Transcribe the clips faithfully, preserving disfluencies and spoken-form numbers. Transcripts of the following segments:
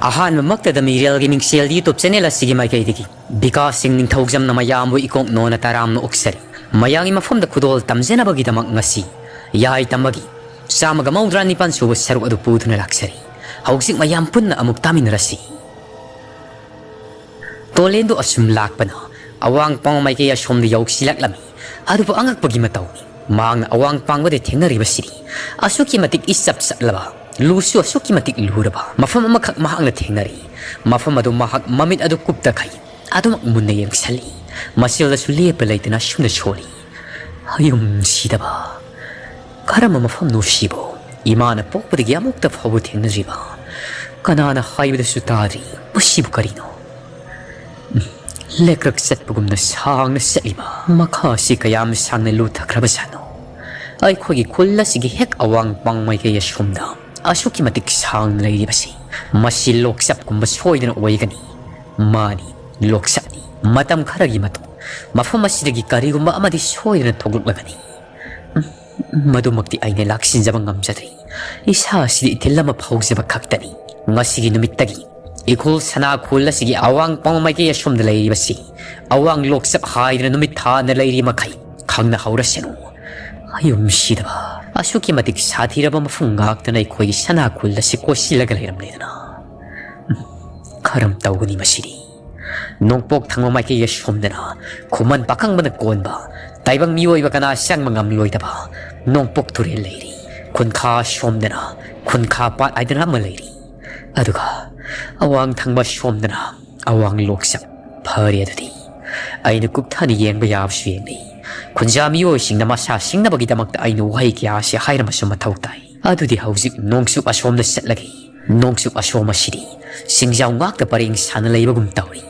ꯑꯍꯥꯟꯕꯃꯛꯇꯗ ꯃꯤꯔꯦꯜꯒꯤ ꯃꯤꯡꯁꯦꯜ YouTube channel ꯑꯁꯤꯒꯤ ꯃꯥꯏꯀꯩꯗꯒꯤ ꯕꯤꯀꯥꯁ ꯁꯤꯡ ꯅꯤꯡꯊꯧꯖꯝꯅ ꯃꯌꯥꯝꯕꯨ ꯏꯀꯣꯛ ꯅꯣꯟꯅ ꯇꯔꯥꯝꯅ ꯑꯣꯛꯆꯔꯤ꯫ ꯃꯌꯥꯝꯒꯤ ꯃꯐꯝꯗ ꯈꯨꯗꯣꯜ ꯇꯝꯖꯅꯕꯒꯤꯗꯃꯛ ꯉꯁꯤ ꯌꯥꯏ ꯇꯝꯕꯒꯤ ꯆꯥꯝꯃꯒ ꯃꯧꯗ꯭ꯔꯥ ꯅꯤꯄꯥꯟ ꯁꯨꯕ ꯁꯔꯨꯛ ꯑꯗꯨ ꯄꯨꯗꯨꯅ ꯂꯥꯛꯆꯔꯤ꯫ ꯍꯧꯖꯤꯛ ꯃꯌꯥꯝ ꯄꯨꯟꯅ ꯑꯃꯨꯛ ꯇꯥꯃꯤꯟꯅꯔꯁꯤ꯫ ꯇꯣꯂꯦꯟꯗꯨ ꯑꯁꯨꯝ ꯂꯥꯛꯄꯅ ꯑꯋꯥꯡ ꯄꯥꯡꯕ ꯃꯥꯏꯀꯩ ꯑꯁꯣꯝꯗ ꯌꯧꯁꯤꯜꯂꯛꯂꯝꯃꯤ꯫ ꯑꯗꯨꯕꯨ ꯑꯉꯛꯄꯒꯤ ꯃꯇꯧꯅꯤ, ꯃꯍꯥꯛꯅ ꯑꯋꯥꯡ ꯄꯥꯡꯕꯗ ꯊꯦꯡꯅꯔꯤꯕꯁꯤꯗꯤ ꯑꯁꯨꯛꯀꯤ ꯃꯇꯤꯛ ꯏꯆꯞ ꯆꯠꯂꯕ, ꯂꯨꯁꯨ ꯑꯁꯨꯛꯀꯤ ꯃꯇꯤꯛ ꯂꯨꯔꯕ ꯃꯐꯝ ꯑꯃꯈꯛ ꯃꯍꯥꯛꯅ ꯊꯦꯡꯅꯔꯤ꯫ ꯃꯐꯝ ꯑꯗꯨ ꯃꯍꯥꯛ ꯃꯃꯤꯠ ꯑꯗꯨ ꯀꯨꯞꯇꯈꯩ ꯑꯗꯨꯃꯛ ꯃꯨꯟꯅ ꯌꯦꯡꯁꯤꯜꯂꯤ꯫ ꯃꯁꯤꯗꯁꯨ ꯂꯦꯞꯄ ꯂꯩꯇꯅ ꯑꯁꯨꯝꯅ ꯁꯣꯜꯂꯤ꯫ ꯍꯌꯨꯝ ꯁꯤꯗꯕ! ꯀꯔꯝꯕ ꯃꯐꯝꯅꯣ ꯁꯤꯕꯣ? ꯏꯃꯥꯅ ꯄꯣꯛꯄꯗꯒꯤ ꯑꯃꯨꯛꯇ ꯐꯥꯎꯕ ꯊꯦꯡꯅꯗ꯭ꯔꯤꯕ, ꯀꯅꯥꯅ ꯍꯥꯏꯕꯗꯁꯨ ꯇꯥꯗ꯭ꯔꯤ꯫ ꯃꯁꯤꯕꯨ ꯀꯔꯤꯅꯣ? ꯎꯝ, ꯂꯦꯛꯔꯛ ꯆꯠꯄꯒꯨꯝꯅ ꯁꯥꯡꯅ ꯆꯠꯂꯤꯕ ꯃꯈꯥ ꯑꯁꯤ ꯀꯌꯥꯝ ꯁꯥꯡꯅ ꯂꯨꯊꯈ꯭ꯔꯕ ꯖꯥꯠꯅꯣ? ꯑꯩꯈꯣꯏꯒꯤ ꯈꯨꯜ ꯑꯁꯤꯒꯤ ꯍꯦꯛ ꯑꯋꯥꯡ ꯄꯥꯡ ꯃꯥꯏꯀꯩ ꯑꯁꯣꯝꯗ ꯑꯁꯨꯛꯀꯤ ꯃꯇꯤꯛ ꯁꯥꯡꯅ ꯂꯩꯔꯤꯕꯁꯤ, ꯃꯁꯤ ꯂꯣꯛꯆꯞꯀꯨꯝꯕ ꯁꯣꯏꯗꯅ ꯑꯣꯏꯒꯅꯤ꯫ ꯃꯥꯅꯤ, ꯂꯣꯛꯆꯞꯅꯤ꯫ ꯃꯇꯝ ꯈꯔꯒꯤ ꯃꯇꯨꯡ ꯃꯐꯝ ꯑꯁꯤꯗꯒꯤ ꯀꯔꯤꯒꯨꯝꯕ ꯑꯃꯗꯤ ꯁꯣꯏꯗꯅ ꯊꯣꯛꯂꯛꯂꯒꯅꯤ꯫ ꯎꯝ, ꯃꯗꯨꯃꯛꯇꯤ ꯑꯩꯅ ꯂꯥꯛꯁꯤꯟꯖꯕ ꯉꯝꯖꯗ꯭ꯔꯤ꯫ ꯏꯁꯥ ꯑꯁꯤꯗ ꯏꯊꯤꯜ ꯑꯃ ꯐꯥꯎꯖꯕ ꯈꯛꯇꯅꯤ꯫ ꯉꯁꯤꯒꯤ ꯅꯨꯃꯤꯠꯇꯒꯤ ꯏꯈꯨꯜ ꯁꯅꯥ ꯈꯨꯜ ꯑꯁꯤꯒꯤ ꯑꯋꯥꯡ ꯄꯥꯡ ꯃꯥꯏꯀꯩ ꯑꯁꯣꯝꯗ ꯂꯩꯔꯤꯕꯁꯤ ꯑꯋꯥꯡ ꯂꯣꯛꯆꯞ ꯍꯥꯏꯗꯅ ꯅꯨꯃꯤꯠ ꯊꯥꯅ ꯂꯩꯔꯤ ꯃꯈꯩ ꯈꯪꯅꯍꯧꯔꯁꯅꯨ꯫ ꯍꯌꯨꯝ ꯁꯤꯗꯕ! ꯑꯁꯨꯛꯀꯤ ꯃꯇꯤꯛ ꯁꯥꯊꯤꯔꯕ ꯃꯐꯝ ꯉꯥꯛꯇꯅ ꯑꯩꯈꯣꯏꯒꯤ ꯁꯅꯥ ꯈꯨꯜ ꯑꯁꯤ ꯀꯣꯏꯁꯤꯜꯂꯒ ꯂꯩꯔꯝꯂꯦꯗꯅ꯫ ꯎꯝ, ꯀꯔꯝ ꯇꯧꯒꯅꯤ ꯃꯁꯤꯗꯤ? ꯅꯣꯡꯄꯣꯛ ꯊꯪꯕ ꯃꯥꯏꯀꯩ ꯑꯁꯣꯝꯗꯅ ꯈꯨꯃꯟ ꯄꯥꯈꯪꯕꯅ ꯀꯣꯟꯕ ꯇꯥꯏꯕꯪ ꯃꯤꯑꯣꯏꯕ ꯀꯅꯥ ꯆꯪꯕ ꯉꯝꯂꯣꯏꯗꯕ ꯅꯣꯡꯄꯣꯛ ꯇꯨꯔꯦꯜ ꯂꯩꯔꯤ꯫ ꯈꯨꯟꯈꯥ ꯑꯁꯣꯝꯗꯅ ꯈꯨꯟꯈꯥ ꯄꯥꯠ ꯍꯥꯏꯗꯅ ꯑꯃ ꯂꯩꯔꯤ꯫ ꯑꯗꯨꯒ ꯑꯋꯥꯡ ꯊꯪꯕ ꯑꯁꯣꯝꯗꯅ ꯑꯋꯥꯡ ꯂꯣꯛꯆꯞ꯫ ꯐꯔꯦ ꯑꯗꯨꯗꯤ, ꯑꯩꯅ ꯀꯨꯞꯊꯅ ꯌꯦꯡꯕ ꯌꯥꯕꯁꯨ ꯌꯦꯡꯂꯤ꯫ ꯈꯨꯟꯖꯥ ꯃꯤꯑꯣꯏꯁꯤꯡꯅ ꯃꯁꯥ ꯁꯤꯡꯅꯕꯒꯤꯗꯃꯛꯇ ꯑꯩꯅ ꯋꯥꯍꯩ ꯀꯌꯥ ꯑꯁꯤ ꯍꯥꯏꯔꯝꯕꯁꯨ ꯃꯊꯧ ꯇꯥꯏ꯫ ꯑꯗꯨꯗꯤ ꯍꯧꯖꯤꯛ ꯅꯣꯡꯆꯨꯞ ꯑꯁꯣꯝꯗ ꯆꯠꯂꯒꯦ꯫ ꯅꯣꯡꯆꯨꯞ ꯑꯁꯣꯝ ꯑꯁꯤꯗꯤ ꯁꯤꯡꯖꯥꯎ ꯉꯥꯛꯇ ꯄꯔꯦꯡ ꯁꯥꯅ ꯂꯩꯕꯒꯨꯝ ꯇꯧꯔꯤ꯫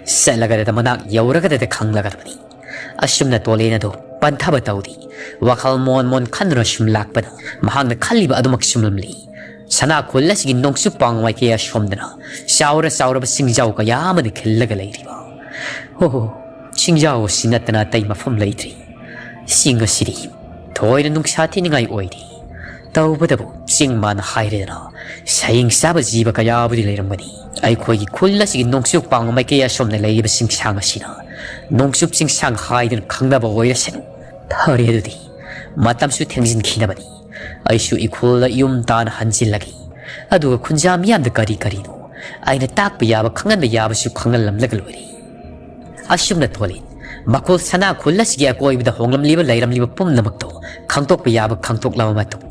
ꯆꯠꯂꯒꯗ ꯃꯅꯥꯛ ꯌꯧꯔꯒꯗꯗ ꯈꯪꯂꯒꯗꯕꯅꯤ꯫ ꯑꯁꯨꯝꯅ ꯇꯣꯂꯦꯟ ꯑꯗꯨ ꯄꯟꯊꯕ ꯇꯧꯗꯦ꯫ ꯋꯥꯈꯜ ꯃꯣꯟ ꯃꯣꯟ ꯈꯟꯗꯨꯅ ꯁꯨꯝ ꯂꯥꯛꯄꯅ ꯃꯍꯥꯛꯅ ꯈꯜꯂꯤꯕ ꯑꯗꯨꯃꯛ ꯆꯨꯝꯂꯝꯂꯤ꯫ ꯁꯅꯥ ꯈꯨꯜ ꯑꯁꯤꯒꯤ ꯅꯣꯡꯆꯨꯞ ꯄꯥꯡ ꯃꯥꯏꯀꯩ ꯑꯁꯣꯝꯗꯅ ꯆꯥꯎꯔ ꯆꯥꯎꯔꯕ ꯁꯤꯡꯖꯥꯎ ꯀꯌꯥ ꯑꯃꯅ ꯈꯤꯜꯂꯒ ꯂꯩꯔꯤꯕ꯫ ꯍꯣ ꯍꯣ, ꯁꯤꯡꯖꯥꯎ ꯑꯁꯤ ꯅꯠꯇꯅ ꯑꯇꯩ ꯃꯐꯝ ꯂꯩꯇ꯭ꯔꯤ꯫ ꯆꯤꯡ ꯑꯁꯤꯗꯤ ꯊꯣꯏꯅ ꯅꯨꯡꯁꯥ ꯊꯤꯅꯤꯡꯉꯥꯏ ꯑꯣꯏꯗꯦ꯫ ꯇꯧꯕꯇꯕꯨ ꯆꯤꯡ ꯃꯥꯟ ꯍꯥꯏꯔꯦꯗꯅ, ꯁꯌꯦꯡ ꯆꯥꯕ ꯖꯤꯕ ꯀꯌꯥꯕꯨꯗꯤ ꯂꯩꯔꯝꯒꯅꯤ꯫ ꯑꯩꯈꯣꯏꯒꯤ ꯈꯨꯜ ꯑꯁꯤꯒꯤ ꯅꯣꯡꯆꯨꯞ ꯄꯥꯡꯕ ꯃꯥꯏꯀꯩ ꯑꯁꯣꯝꯗ ꯂꯩꯔꯤꯕ ꯆꯤꯡꯁꯥꯡ ꯑꯁꯤꯅ ꯅꯣꯡꯆꯨꯞ ꯆꯤꯡꯁꯥꯡ ꯍꯥꯏꯗꯨꯅ ꯈꯪꯅꯕ ꯑꯣꯏꯔꯁꯅꯨ꯫ ꯐꯔꯦ ꯑꯗꯨꯗꯤ, ꯃꯇꯝꯁꯨ ꯊꯦꯡꯖꯤꯟꯈꯤꯅꯕꯅꯤ꯫ ꯑꯩꯁꯨ ꯏꯈꯨꯜꯗ ꯌꯨꯝ ꯇꯥꯟꯅ ꯍꯟꯖꯤꯜꯂꯒꯦ꯫ ꯑꯗꯨꯒ ꯈꯨꯟꯖꯥ ꯃꯤꯌꯥꯝꯗ ꯀꯔꯤ ꯀꯔꯤꯅꯣ ꯑꯩꯅ ꯇꯥꯛꯄ ꯌꯥꯕ, ꯈꯪꯍꯟꯕ ꯌꯥꯕꯁꯨ ꯈꯪꯍꯜꯂꯝꯂꯒ ꯂꯣꯏꯔꯦ꯫ ꯑꯁꯨꯝꯅ ꯊꯣꯂꯦ꯫ ꯃꯈꯣꯜ ꯁꯅꯥ ꯈꯨꯜ ꯑꯁꯤꯒꯤ ꯑꯀꯣꯏꯕꯗ ꯍꯣꯡꯂꯝꯂꯤꯕ, ꯂꯩꯔꯝꯂꯤꯕ ꯄꯨꯝꯅꯃꯛꯇꯣ ꯈꯪꯗꯣꯛꯄ ꯌꯥꯕ ꯈꯪꯗꯣꯛꯂꯕ ꯃꯇꯨꯡ,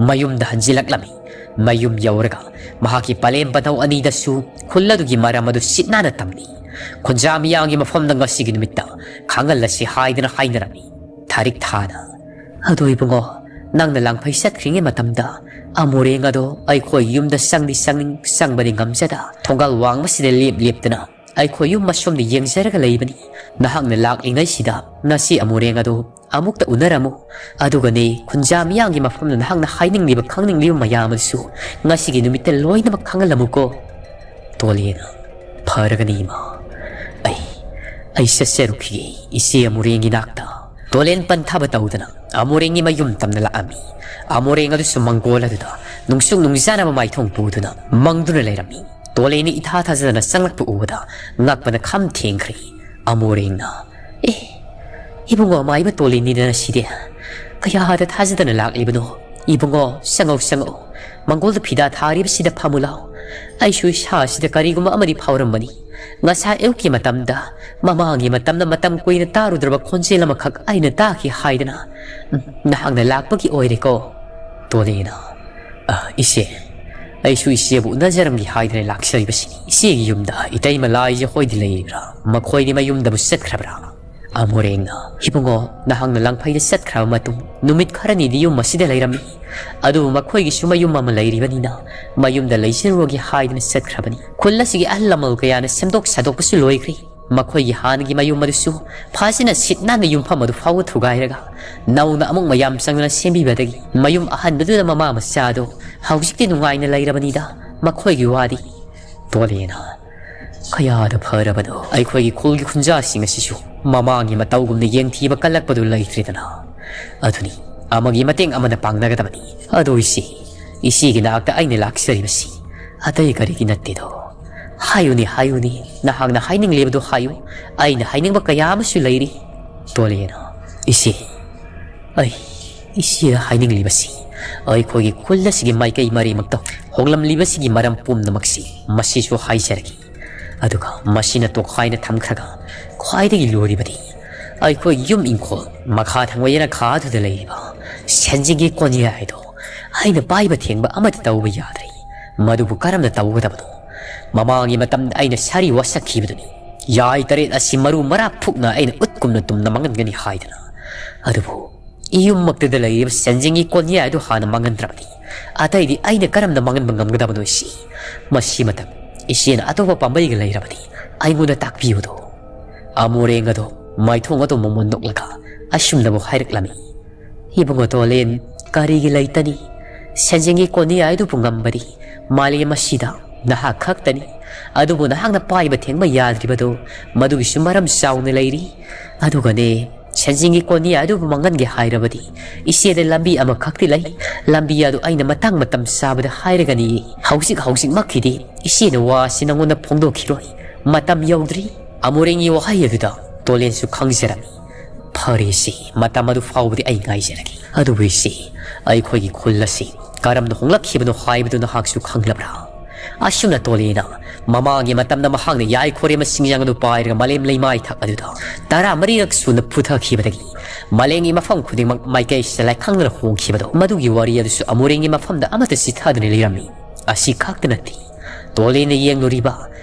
ꯃꯌꯨꯝꯗ ꯍꯟꯖꯤꯜꯂꯛꯂꯝꯃꯤ꯫ ꯃꯌꯨꯝ ꯌꯧꯔꯒ ꯃꯍꯥꯛꯀꯤ ꯄꯂꯦꯝ ꯄꯟꯊꯧ ꯑꯅꯤꯗꯁꯨ ꯈꯨꯜ ꯑꯗꯨꯒꯤ ꯃꯔꯝ ꯑꯗꯨ ꯁꯤꯠ ꯅꯥꯟꯅ ꯇꯝꯃꯤ꯫ ꯈꯨꯟꯖꯥ ꯃꯤꯌꯥꯝꯒꯤ ꯃꯐꯝꯗ ꯉꯁꯤꯒꯤ ꯅꯨꯃꯤꯠꯇ ꯈꯪꯍꯜꯂꯁꯤ ꯍꯥꯏꯗꯅ ꯍꯥꯏꯅꯔꯝꯃꯤ꯫ ꯊꯥꯔꯤꯛ ꯊꯥꯅ, "ꯑꯗꯣ ꯏꯕꯨꯡꯉꯣ, ꯅꯪꯅ ꯂꯥꯡꯐꯩ ꯆꯠꯈ꯭ꯔꯤꯉꯩ ꯃꯇꯝꯗ ꯑꯃꯣꯔꯦꯡ ꯑꯗꯣ ꯑꯩꯈꯣꯏ ꯌꯨꯝꯗ ꯆꯪꯗꯤ ꯆꯪꯅꯤꯡ-, ꯆꯪꯕꯗꯤ ꯉꯝꯖꯗ, ꯊꯣꯡꯒꯥꯜ ꯋꯥꯡꯃꯁꯤꯗ ꯂꯦꯞ ꯂꯦꯞꯇꯅ ꯑꯩꯈꯣꯏ ꯌꯨꯝ ꯑꯁꯣꯝꯗ ꯌꯦꯡꯖꯔꯒ ꯂꯩꯕꯅꯤ꯫ ꯅꯍꯥꯛꯅ ꯂꯥꯛꯂꯤꯉꯩꯁꯤꯗ ꯉꯁꯤ ꯑꯃꯣꯔꯦꯡ ꯑꯗꯣ ꯑꯃꯨꯛꯇ ꯎꯅꯔꯝꯃꯨ꯫ ꯑꯗꯨꯒꯅꯦ, ꯈꯨꯟꯖꯥ ꯃꯤꯌꯥꯝꯒꯤ ꯃꯐꯝꯗ ꯅꯍꯥꯛꯅ ꯍꯥꯏꯅꯤꯡꯂꯤꯕ, ꯈꯪꯅꯤꯡꯂꯤꯕ ꯃꯌꯥꯝ ꯑꯗꯨꯁꯨ ꯉꯁꯤꯒꯤ ꯅꯨꯃꯤꯠꯇ ꯂꯣꯏꯅꯃꯛ ꯈꯪꯍꯜꯂꯝꯃꯨꯀꯣ꯫" ꯇꯣꯂꯦꯅ, "ꯐꯔꯒꯅꯤ ꯏꯃꯥ꯫ ꯑꯩ, ꯑꯩ ꯆꯠꯆꯔꯨꯈꯤꯒꯦ ꯏꯆꯦ ꯑꯃꯨꯔꯦꯡꯒꯤ ꯅꯥꯛꯇ꯫" ꯇꯣꯂꯦꯟ ꯄꯟꯊꯥꯕ ꯇꯧꯗꯅ ꯑꯃꯨꯔꯦꯡꯒꯤ ꯃꯌꯨꯝ ꯇꯝꯅ ꯂꯥꯛꯑꯝꯃꯤ꯫ ꯑꯃꯨꯔꯦꯡ ꯑꯗꯨꯁꯨ ꯃꯪꯒꯣꯜ ꯑꯗꯨꯗ ꯅꯨꯡꯁꯨꯛ ꯅꯨꯡꯖꯥꯅꯕ ꯃꯥꯏꯊꯣꯡ ꯄꯨꯗꯨꯅ ꯃꯪꯗꯨꯅ ꯂꯩꯔꯝꯃꯤ꯫ ꯇꯣꯂꯦꯟꯅ ꯏꯊꯥ ꯊꯥꯖꯗꯅ ꯆꯪꯂꯛꯄ ꯎꯕꯗ ꯉꯛꯄꯅ ꯈꯝ ꯊꯦꯡꯈ꯭ꯔꯦ꯫ ꯑꯃꯣꯔꯦꯡꯅ, "ꯑꯦ, ꯏꯕꯨꯡꯉꯣ, ꯑꯃꯥꯏꯕ ꯇꯣꯂꯤꯅꯤꯗꯅ ꯁꯤꯗꯤ꯫ ꯀꯌꯥꯗ ꯊꯥꯖꯗꯅ ꯂꯥꯛꯂꯤꯕꯅꯣ? ꯏꯕꯨꯡꯉꯣ, ꯆꯪꯉꯧ, ꯆꯪꯉꯧ꯫ ꯃꯪꯒꯣꯜꯗ ꯐꯤꯗꯥ ꯊꯥꯔꯤꯕꯁꯤꯗ ꯐꯝꯃꯨ ꯂꯥꯎ꯫ ꯑꯩꯁꯨ ꯏꯁꯥꯁꯤꯗ ꯀꯔꯤꯒꯨꯝꯕ ꯑꯃꯗꯤ ꯐꯥꯎꯔꯝꯕꯅꯤ꯫ ꯉꯁꯥꯏ ꯑꯌꯨꯛꯀꯤ ꯃꯇꯝꯗ ꯃꯃꯥꯡꯒꯤ ꯃꯇꯝꯗ ꯃꯇꯝ ꯀꯨꯏꯅ ꯇꯥꯔꯨꯗ꯭ꯔꯕ ꯈꯣꯟꯖꯦꯜ ꯑꯃꯈꯛ ꯑꯩꯅ ꯇꯥꯈꯤ ꯍꯥꯏꯗꯅ꯫ ꯅꯍꯥꯛꯅ ꯂꯥꯛꯄꯒꯤ ꯑꯣꯏꯔꯦꯀꯣ?" ꯇꯣꯂꯦꯅ, "ꯑ, ꯏꯆꯦ, ꯑꯩꯁꯨ ꯏꯆꯦꯕꯨ ꯎꯅꯖꯔꯝꯒꯦ ꯍꯥꯏꯗꯅ ꯂꯥꯛꯆꯔꯤꯕꯁꯤꯅꯤ꯫ ꯏꯆꯦꯒꯤ ꯌꯨꯝꯗ ꯏꯇꯩꯃ ꯂꯥꯏꯖ ꯍꯣꯏꯗꯤ ꯂꯩꯔꯤꯕ꯭ꯔꯥ? ꯃꯈꯣꯏꯗꯤ ꯃꯌꯨꯝꯗꯕꯨ ꯆꯠꯈ꯭ꯔꯕ꯭ꯔꯥ?" ꯑꯃꯣꯔꯦꯡꯅ, "ꯏꯕꯨꯡꯉꯣ, ꯅꯍꯥꯛꯅ ꯂꯥꯡꯐꯩꯗ ꯆꯠꯈ꯭ꯔꯕ ꯃꯇꯨꯡ ꯅꯨꯃꯤꯠ ꯈꯔꯅꯤꯗꯤ ꯌꯨꯝ ꯑꯁꯤꯗ ꯂꯩꯔꯝꯃꯤ꯫ ꯑꯗꯨꯕꯨ ꯃꯈꯣꯏꯒꯤꯁꯨ ꯃꯌꯨꯝ ꯑꯃ ꯂꯩꯔꯤꯕꯅꯤꯅ ꯃꯌꯨꯝꯗ ꯂꯩꯖꯔꯨꯔꯒꯦ ꯍꯥꯏꯗꯨꯅ ꯆꯠꯈ꯭ꯔꯕꯅꯤ꯫ ꯈꯨꯜ ꯑꯁꯤꯒꯤ ꯑꯍꯜ ꯂꯃꯟ ꯀꯌꯥꯅ ꯁꯦꯝꯗꯣꯛ ꯁꯥꯗꯣꯛꯄꯁꯨ ꯂꯣꯏꯈ꯭ꯔꯦ꯫ ꯃꯈꯣꯏꯒꯤ ꯍꯥꯟꯅꯒꯤ ꯃꯌꯨꯝ ꯑꯗꯨꯁꯨ ꯐꯖꯅ ꯁꯤꯠ ꯅꯥꯟꯅ ꯌꯨꯝꯐꯝ ꯑꯗꯨ ꯐꯥꯎꯕ ꯊꯨꯒꯥꯏꯔꯒ ꯅꯧꯅ ꯑꯃꯨꯛ ꯃꯌꯥꯝ ꯆꯪꯗꯨꯅ ꯁꯦꯝꯕꯤꯕꯗꯒꯤ ꯃꯌꯨꯝ ꯑꯍꯟꯕꯗꯨꯗ ꯃꯃꯥ ꯃꯆꯥ ꯑꯗꯨ ꯍꯧꯖꯤꯛꯇꯤ ꯅꯨꯡꯉꯥꯏꯅ ꯂꯩꯔꯕꯅꯤꯗ꯫ ꯃꯈꯣꯏꯒꯤ ꯋꯥꯗꯤ꯫" ꯇꯣꯂꯦꯅ, "ꯀꯌꯥꯗ ꯐꯔꯕꯅꯣ, ꯑꯩꯈꯣꯏꯒꯤ ꯈꯨꯜꯒꯤ ꯈꯨꯟꯖꯥꯁꯤꯡ ꯑꯁꯤꯁꯨ ꯃꯃꯥꯡꯒꯤ ꯃꯇꯧꯒꯨꯝꯅ ꯌꯦꯡꯊꯤꯕ ꯀꯜꯂꯛꯄꯗꯨ ꯂꯩꯇ꯭ꯔꯦꯗꯅ꯫ ꯑꯗꯨꯅꯤ, ꯑꯃꯒꯤ ꯃꯇꯦꯡ ꯑꯃꯅ ꯄꯥꯡꯅꯒꯗꯕꯅꯤ꯫ ꯑꯗꯨ ꯏꯆꯦ, ꯏꯆꯦꯒꯤ ꯅꯥꯛꯇ ꯑꯩꯅ ꯂꯥꯛꯆꯔꯤꯕꯁꯤ ꯑꯇꯩ ꯀꯔꯤꯒꯤ ꯅꯠꯇꯦꯗꯣ꯫ ꯍꯥꯏꯌꯨꯅꯦ, ꯍꯥꯏꯌꯨꯅꯦ, ꯅꯍꯥꯛꯅ ꯍꯥꯏꯅꯤꯡꯂꯤꯕꯗꯨ ꯍꯥꯏꯌꯨ꯫ ꯑꯩꯅ ꯍꯥꯏꯅꯤꯡꯕ ꯀꯌꯥ ꯑꯃꯁꯨ ꯂꯩꯔꯤ꯫ ꯇꯣꯂꯦꯅ, ꯏꯆꯦ, ꯑꯩ ꯏꯆꯦꯗ ꯍꯥꯏꯅꯤꯡꯂꯤꯕꯁꯤ, ꯑꯩꯈꯣꯏꯒꯤ ꯈꯨꯜ ꯑꯁꯤꯒꯤ ꯃꯥꯏꯀꯩ ꯃꯔꯤꯃꯛꯇ ꯍꯣꯡꯂꯝꯂꯤꯕꯁꯤꯒꯤ ꯃꯔꯝ ꯄꯨꯝꯅꯃꯛꯁꯤ ꯃꯁꯤꯁꯨ ꯍꯥꯏꯖꯔꯒꯦ꯫ ꯑꯗꯨꯒ ꯃꯁꯤꯅ ꯇꯣꯈꯥꯏꯅ ꯊꯝꯈ꯭ꯔꯒ, ꯈ꯭ꯋꯥꯏꯗꯒꯤ ꯂꯨꯔꯤꯕꯗꯤ ꯑꯩꯈꯣꯏ ꯌꯨꯝ ꯏꯪꯈꯣꯜ ꯃꯈꯥ ꯊꯪꯕ ꯌꯦꯅꯈꯥꯗꯨꯗ ꯂꯩꯔꯤꯕ ꯁꯦꯟꯖꯦꯡꯒꯤ ꯀꯣꯟꯌꯥꯏ ꯍꯥꯏꯗꯣ ꯑꯩꯅ ꯄꯥꯏꯕ ꯊꯦꯡꯕ ꯑꯃꯠꯇ ꯇꯧꯕ ꯌꯥꯗ꯭ꯔꯦ꯫ ꯃꯗꯨꯕꯨ ꯀꯔꯝꯅ ꯇꯧꯒꯗꯕꯅꯣ? ꯃꯃꯥꯡꯒꯤ ꯃꯇꯝꯗ ꯑꯩꯅ ꯁꯥꯔꯤ ꯋꯥꯁꯛꯈꯤꯕꯗꯨꯅꯤ꯫ ꯌꯥꯏ ꯇꯔꯦꯠ ꯑꯁꯤ ꯃꯔꯨ ꯃꯔꯥ ꯐꯨꯛꯅ ꯑꯩꯅ ꯎꯠꯀꯨꯝꯅ ꯇꯨꯝꯅ ꯃꯥꯡꯍꯟꯒꯅꯤ ꯍꯥꯏꯗꯅ꯫ ꯑꯗꯨꯕꯨ ꯏꯌꯨꯝꯃꯛꯇꯗ ꯂꯩꯔꯤꯕ ꯁꯦꯟꯖꯦꯡꯒꯤ ꯀꯣꯟꯌꯥꯏ ꯑꯗꯨ ꯍꯥꯟꯅ ꯃꯥꯡꯍꯟꯗ꯭ꯔꯕꯗꯤ ꯑꯇꯩꯗꯤ ꯑꯩꯅ ꯀꯔꯝꯅ ꯃꯥꯡꯍꯟꯕ ꯉꯝꯒꯗꯕꯅꯣ? ꯏꯆꯦ, ꯃꯁꯤꯃꯇꯪ ꯏꯆꯦꯅ ꯑꯇꯣꯞꯄ ꯄꯥꯝꯕꯩꯒ ꯂꯩꯔꯕꯗꯤ ꯑꯩꯉꯣꯟꯗ ꯇꯥꯛꯄꯤꯌꯨꯗꯣ꯫ ꯑꯃꯣꯔꯦꯡ ꯑꯗꯣ ꯃꯥꯏꯊꯣꯡ ꯑꯗꯨ ꯃꯃꯣꯟ ꯅꯣꯛꯂꯒ ꯑꯁꯨꯝꯅꯕꯨ ꯍꯥꯏꯔꯛꯂꯝꯃꯤ꯫ ꯏꯕꯨꯡꯉꯣ ꯇꯣꯂꯦꯟ, ꯀꯔꯤꯒꯤ ꯂꯩꯇꯅꯤ? ꯁꯦꯟꯖꯦꯡꯒꯤ ꯀꯣꯟꯌꯥꯏ ꯑꯗꯨꯕꯨ ꯉꯝꯕꯗꯤ ꯃꯥꯂꯦꯝ ꯑꯁꯤꯗ ꯅꯍꯥꯛ ꯈꯛꯇꯅꯤ꯫ ꯑꯗꯨꯕꯨ ꯅꯍꯥꯛꯅ ꯄꯥꯏꯕ ꯊꯦꯡꯕ ꯌꯥꯗ꯭ꯔꯤꯕꯗꯨ ꯃꯗꯨꯒꯤꯁꯨ ꯃꯔꯝ ꯆꯥꯎꯅ ꯂꯩꯔꯤ꯫ ꯑꯗꯨꯒꯅꯦ, ꯁꯦꯟꯖꯦꯡꯒꯤ ꯀꯣꯟꯌꯥꯏ ꯑꯗꯨꯕꯨ ꯃꯥꯡꯍꯟꯒꯦ ꯍꯥꯏꯔꯕꯗꯤ ꯏꯆꯦꯗ ꯂꯝꯕꯤ ꯑꯃꯈꯛꯇꯤ ꯂꯩ꯫ ꯂꯝꯕꯤ ꯑꯗꯨ ꯑꯩꯅ ꯃꯇꯥꯡ ꯃꯇꯝ ꯆꯥꯕꯗ ꯍꯥꯏꯔꯒꯅꯤ꯫ ꯍꯧꯖꯤꯛ ꯍꯧꯖꯤꯛꯃꯛꯀꯤꯗꯤ ꯏꯆꯦꯅ ꯋꯥ ꯑꯁꯤ ꯅꯉꯣꯟꯗ ꯐꯣꯡꯗꯣꯛꯈꯤꯔꯣꯏ꯫ ꯃꯇꯝ ꯌꯧꯗ꯭ꯔꯤ꯫ ꯑꯃꯣꯔꯦꯡꯒꯤ ꯋꯥꯍꯩ ꯑꯗꯨꯗ ꯇꯣꯂꯦꯟꯁꯨ ꯈꯪꯖꯔꯝꯃꯤ꯫ ꯐꯔꯦ ꯏꯆꯦ, ꯃꯇꯝ ꯑꯗꯨ ꯐꯥꯎꯕꯗꯤ ꯑꯩ ꯉꯥꯏꯖꯔꯒꯦ꯫ ꯑꯗꯨꯕꯨ ꯏꯆꯦ, ꯑꯩꯈꯣꯏꯒꯤ ꯈꯨꯜ ꯑꯁꯤ ꯀꯔꯝꯅ ꯍꯣꯡꯂꯛꯈꯤꯕꯅꯣ ꯍꯥꯏꯕꯗꯨ ꯅꯍꯥꯛꯁꯨ ꯈꯪꯂꯕ꯭ꯔꯥ? ꯑꯁꯨꯝꯅ ꯇꯣꯂꯦꯅ ꯃꯃꯥꯡꯒꯤ ꯃꯇꯝꯗ ꯃꯍꯥꯛꯅ ꯌꯥꯏꯈꯣꯔꯦꯝꯕ ꯁꯤꯡꯖꯪ ꯑꯗꯨ ꯄꯥꯏꯔꯒ ꯃꯥꯂꯦꯝ ꯂꯩꯃꯥꯏ ꯊꯛ ꯑꯗꯨꯗ ꯇꯔꯥꯃꯔꯤꯔꯛ ꯁꯨꯅ ꯄꯨꯊꯈꯤꯕꯗꯒꯤ ꯃꯥꯂꯦꯝꯒꯤ ꯃꯐꯝ ꯈꯨꯗꯤꯡꯃꯛ ꯃꯥꯏꯀꯩꯁꯤꯗ ꯂꯥꯏꯈꯪꯅꯅ ꯍꯣꯡꯈꯤꯕꯗꯣ, ꯃꯗꯨꯒꯤ ꯋꯥꯔꯤ ꯑꯗꯨꯁꯨ ꯑꯃꯣꯔꯦꯡꯒꯤ ꯃꯐꯝꯗ ꯑꯃꯠꯇ ꯆꯤꯊꯗꯨꯅ ꯂꯩꯔꯝꯃꯤ꯫ ꯑꯁꯤ ꯈꯛꯇ ꯅꯠꯇꯦ, ꯇꯣꯂꯦꯅ ꯌꯦꯡꯂꯨꯔꯤꯕ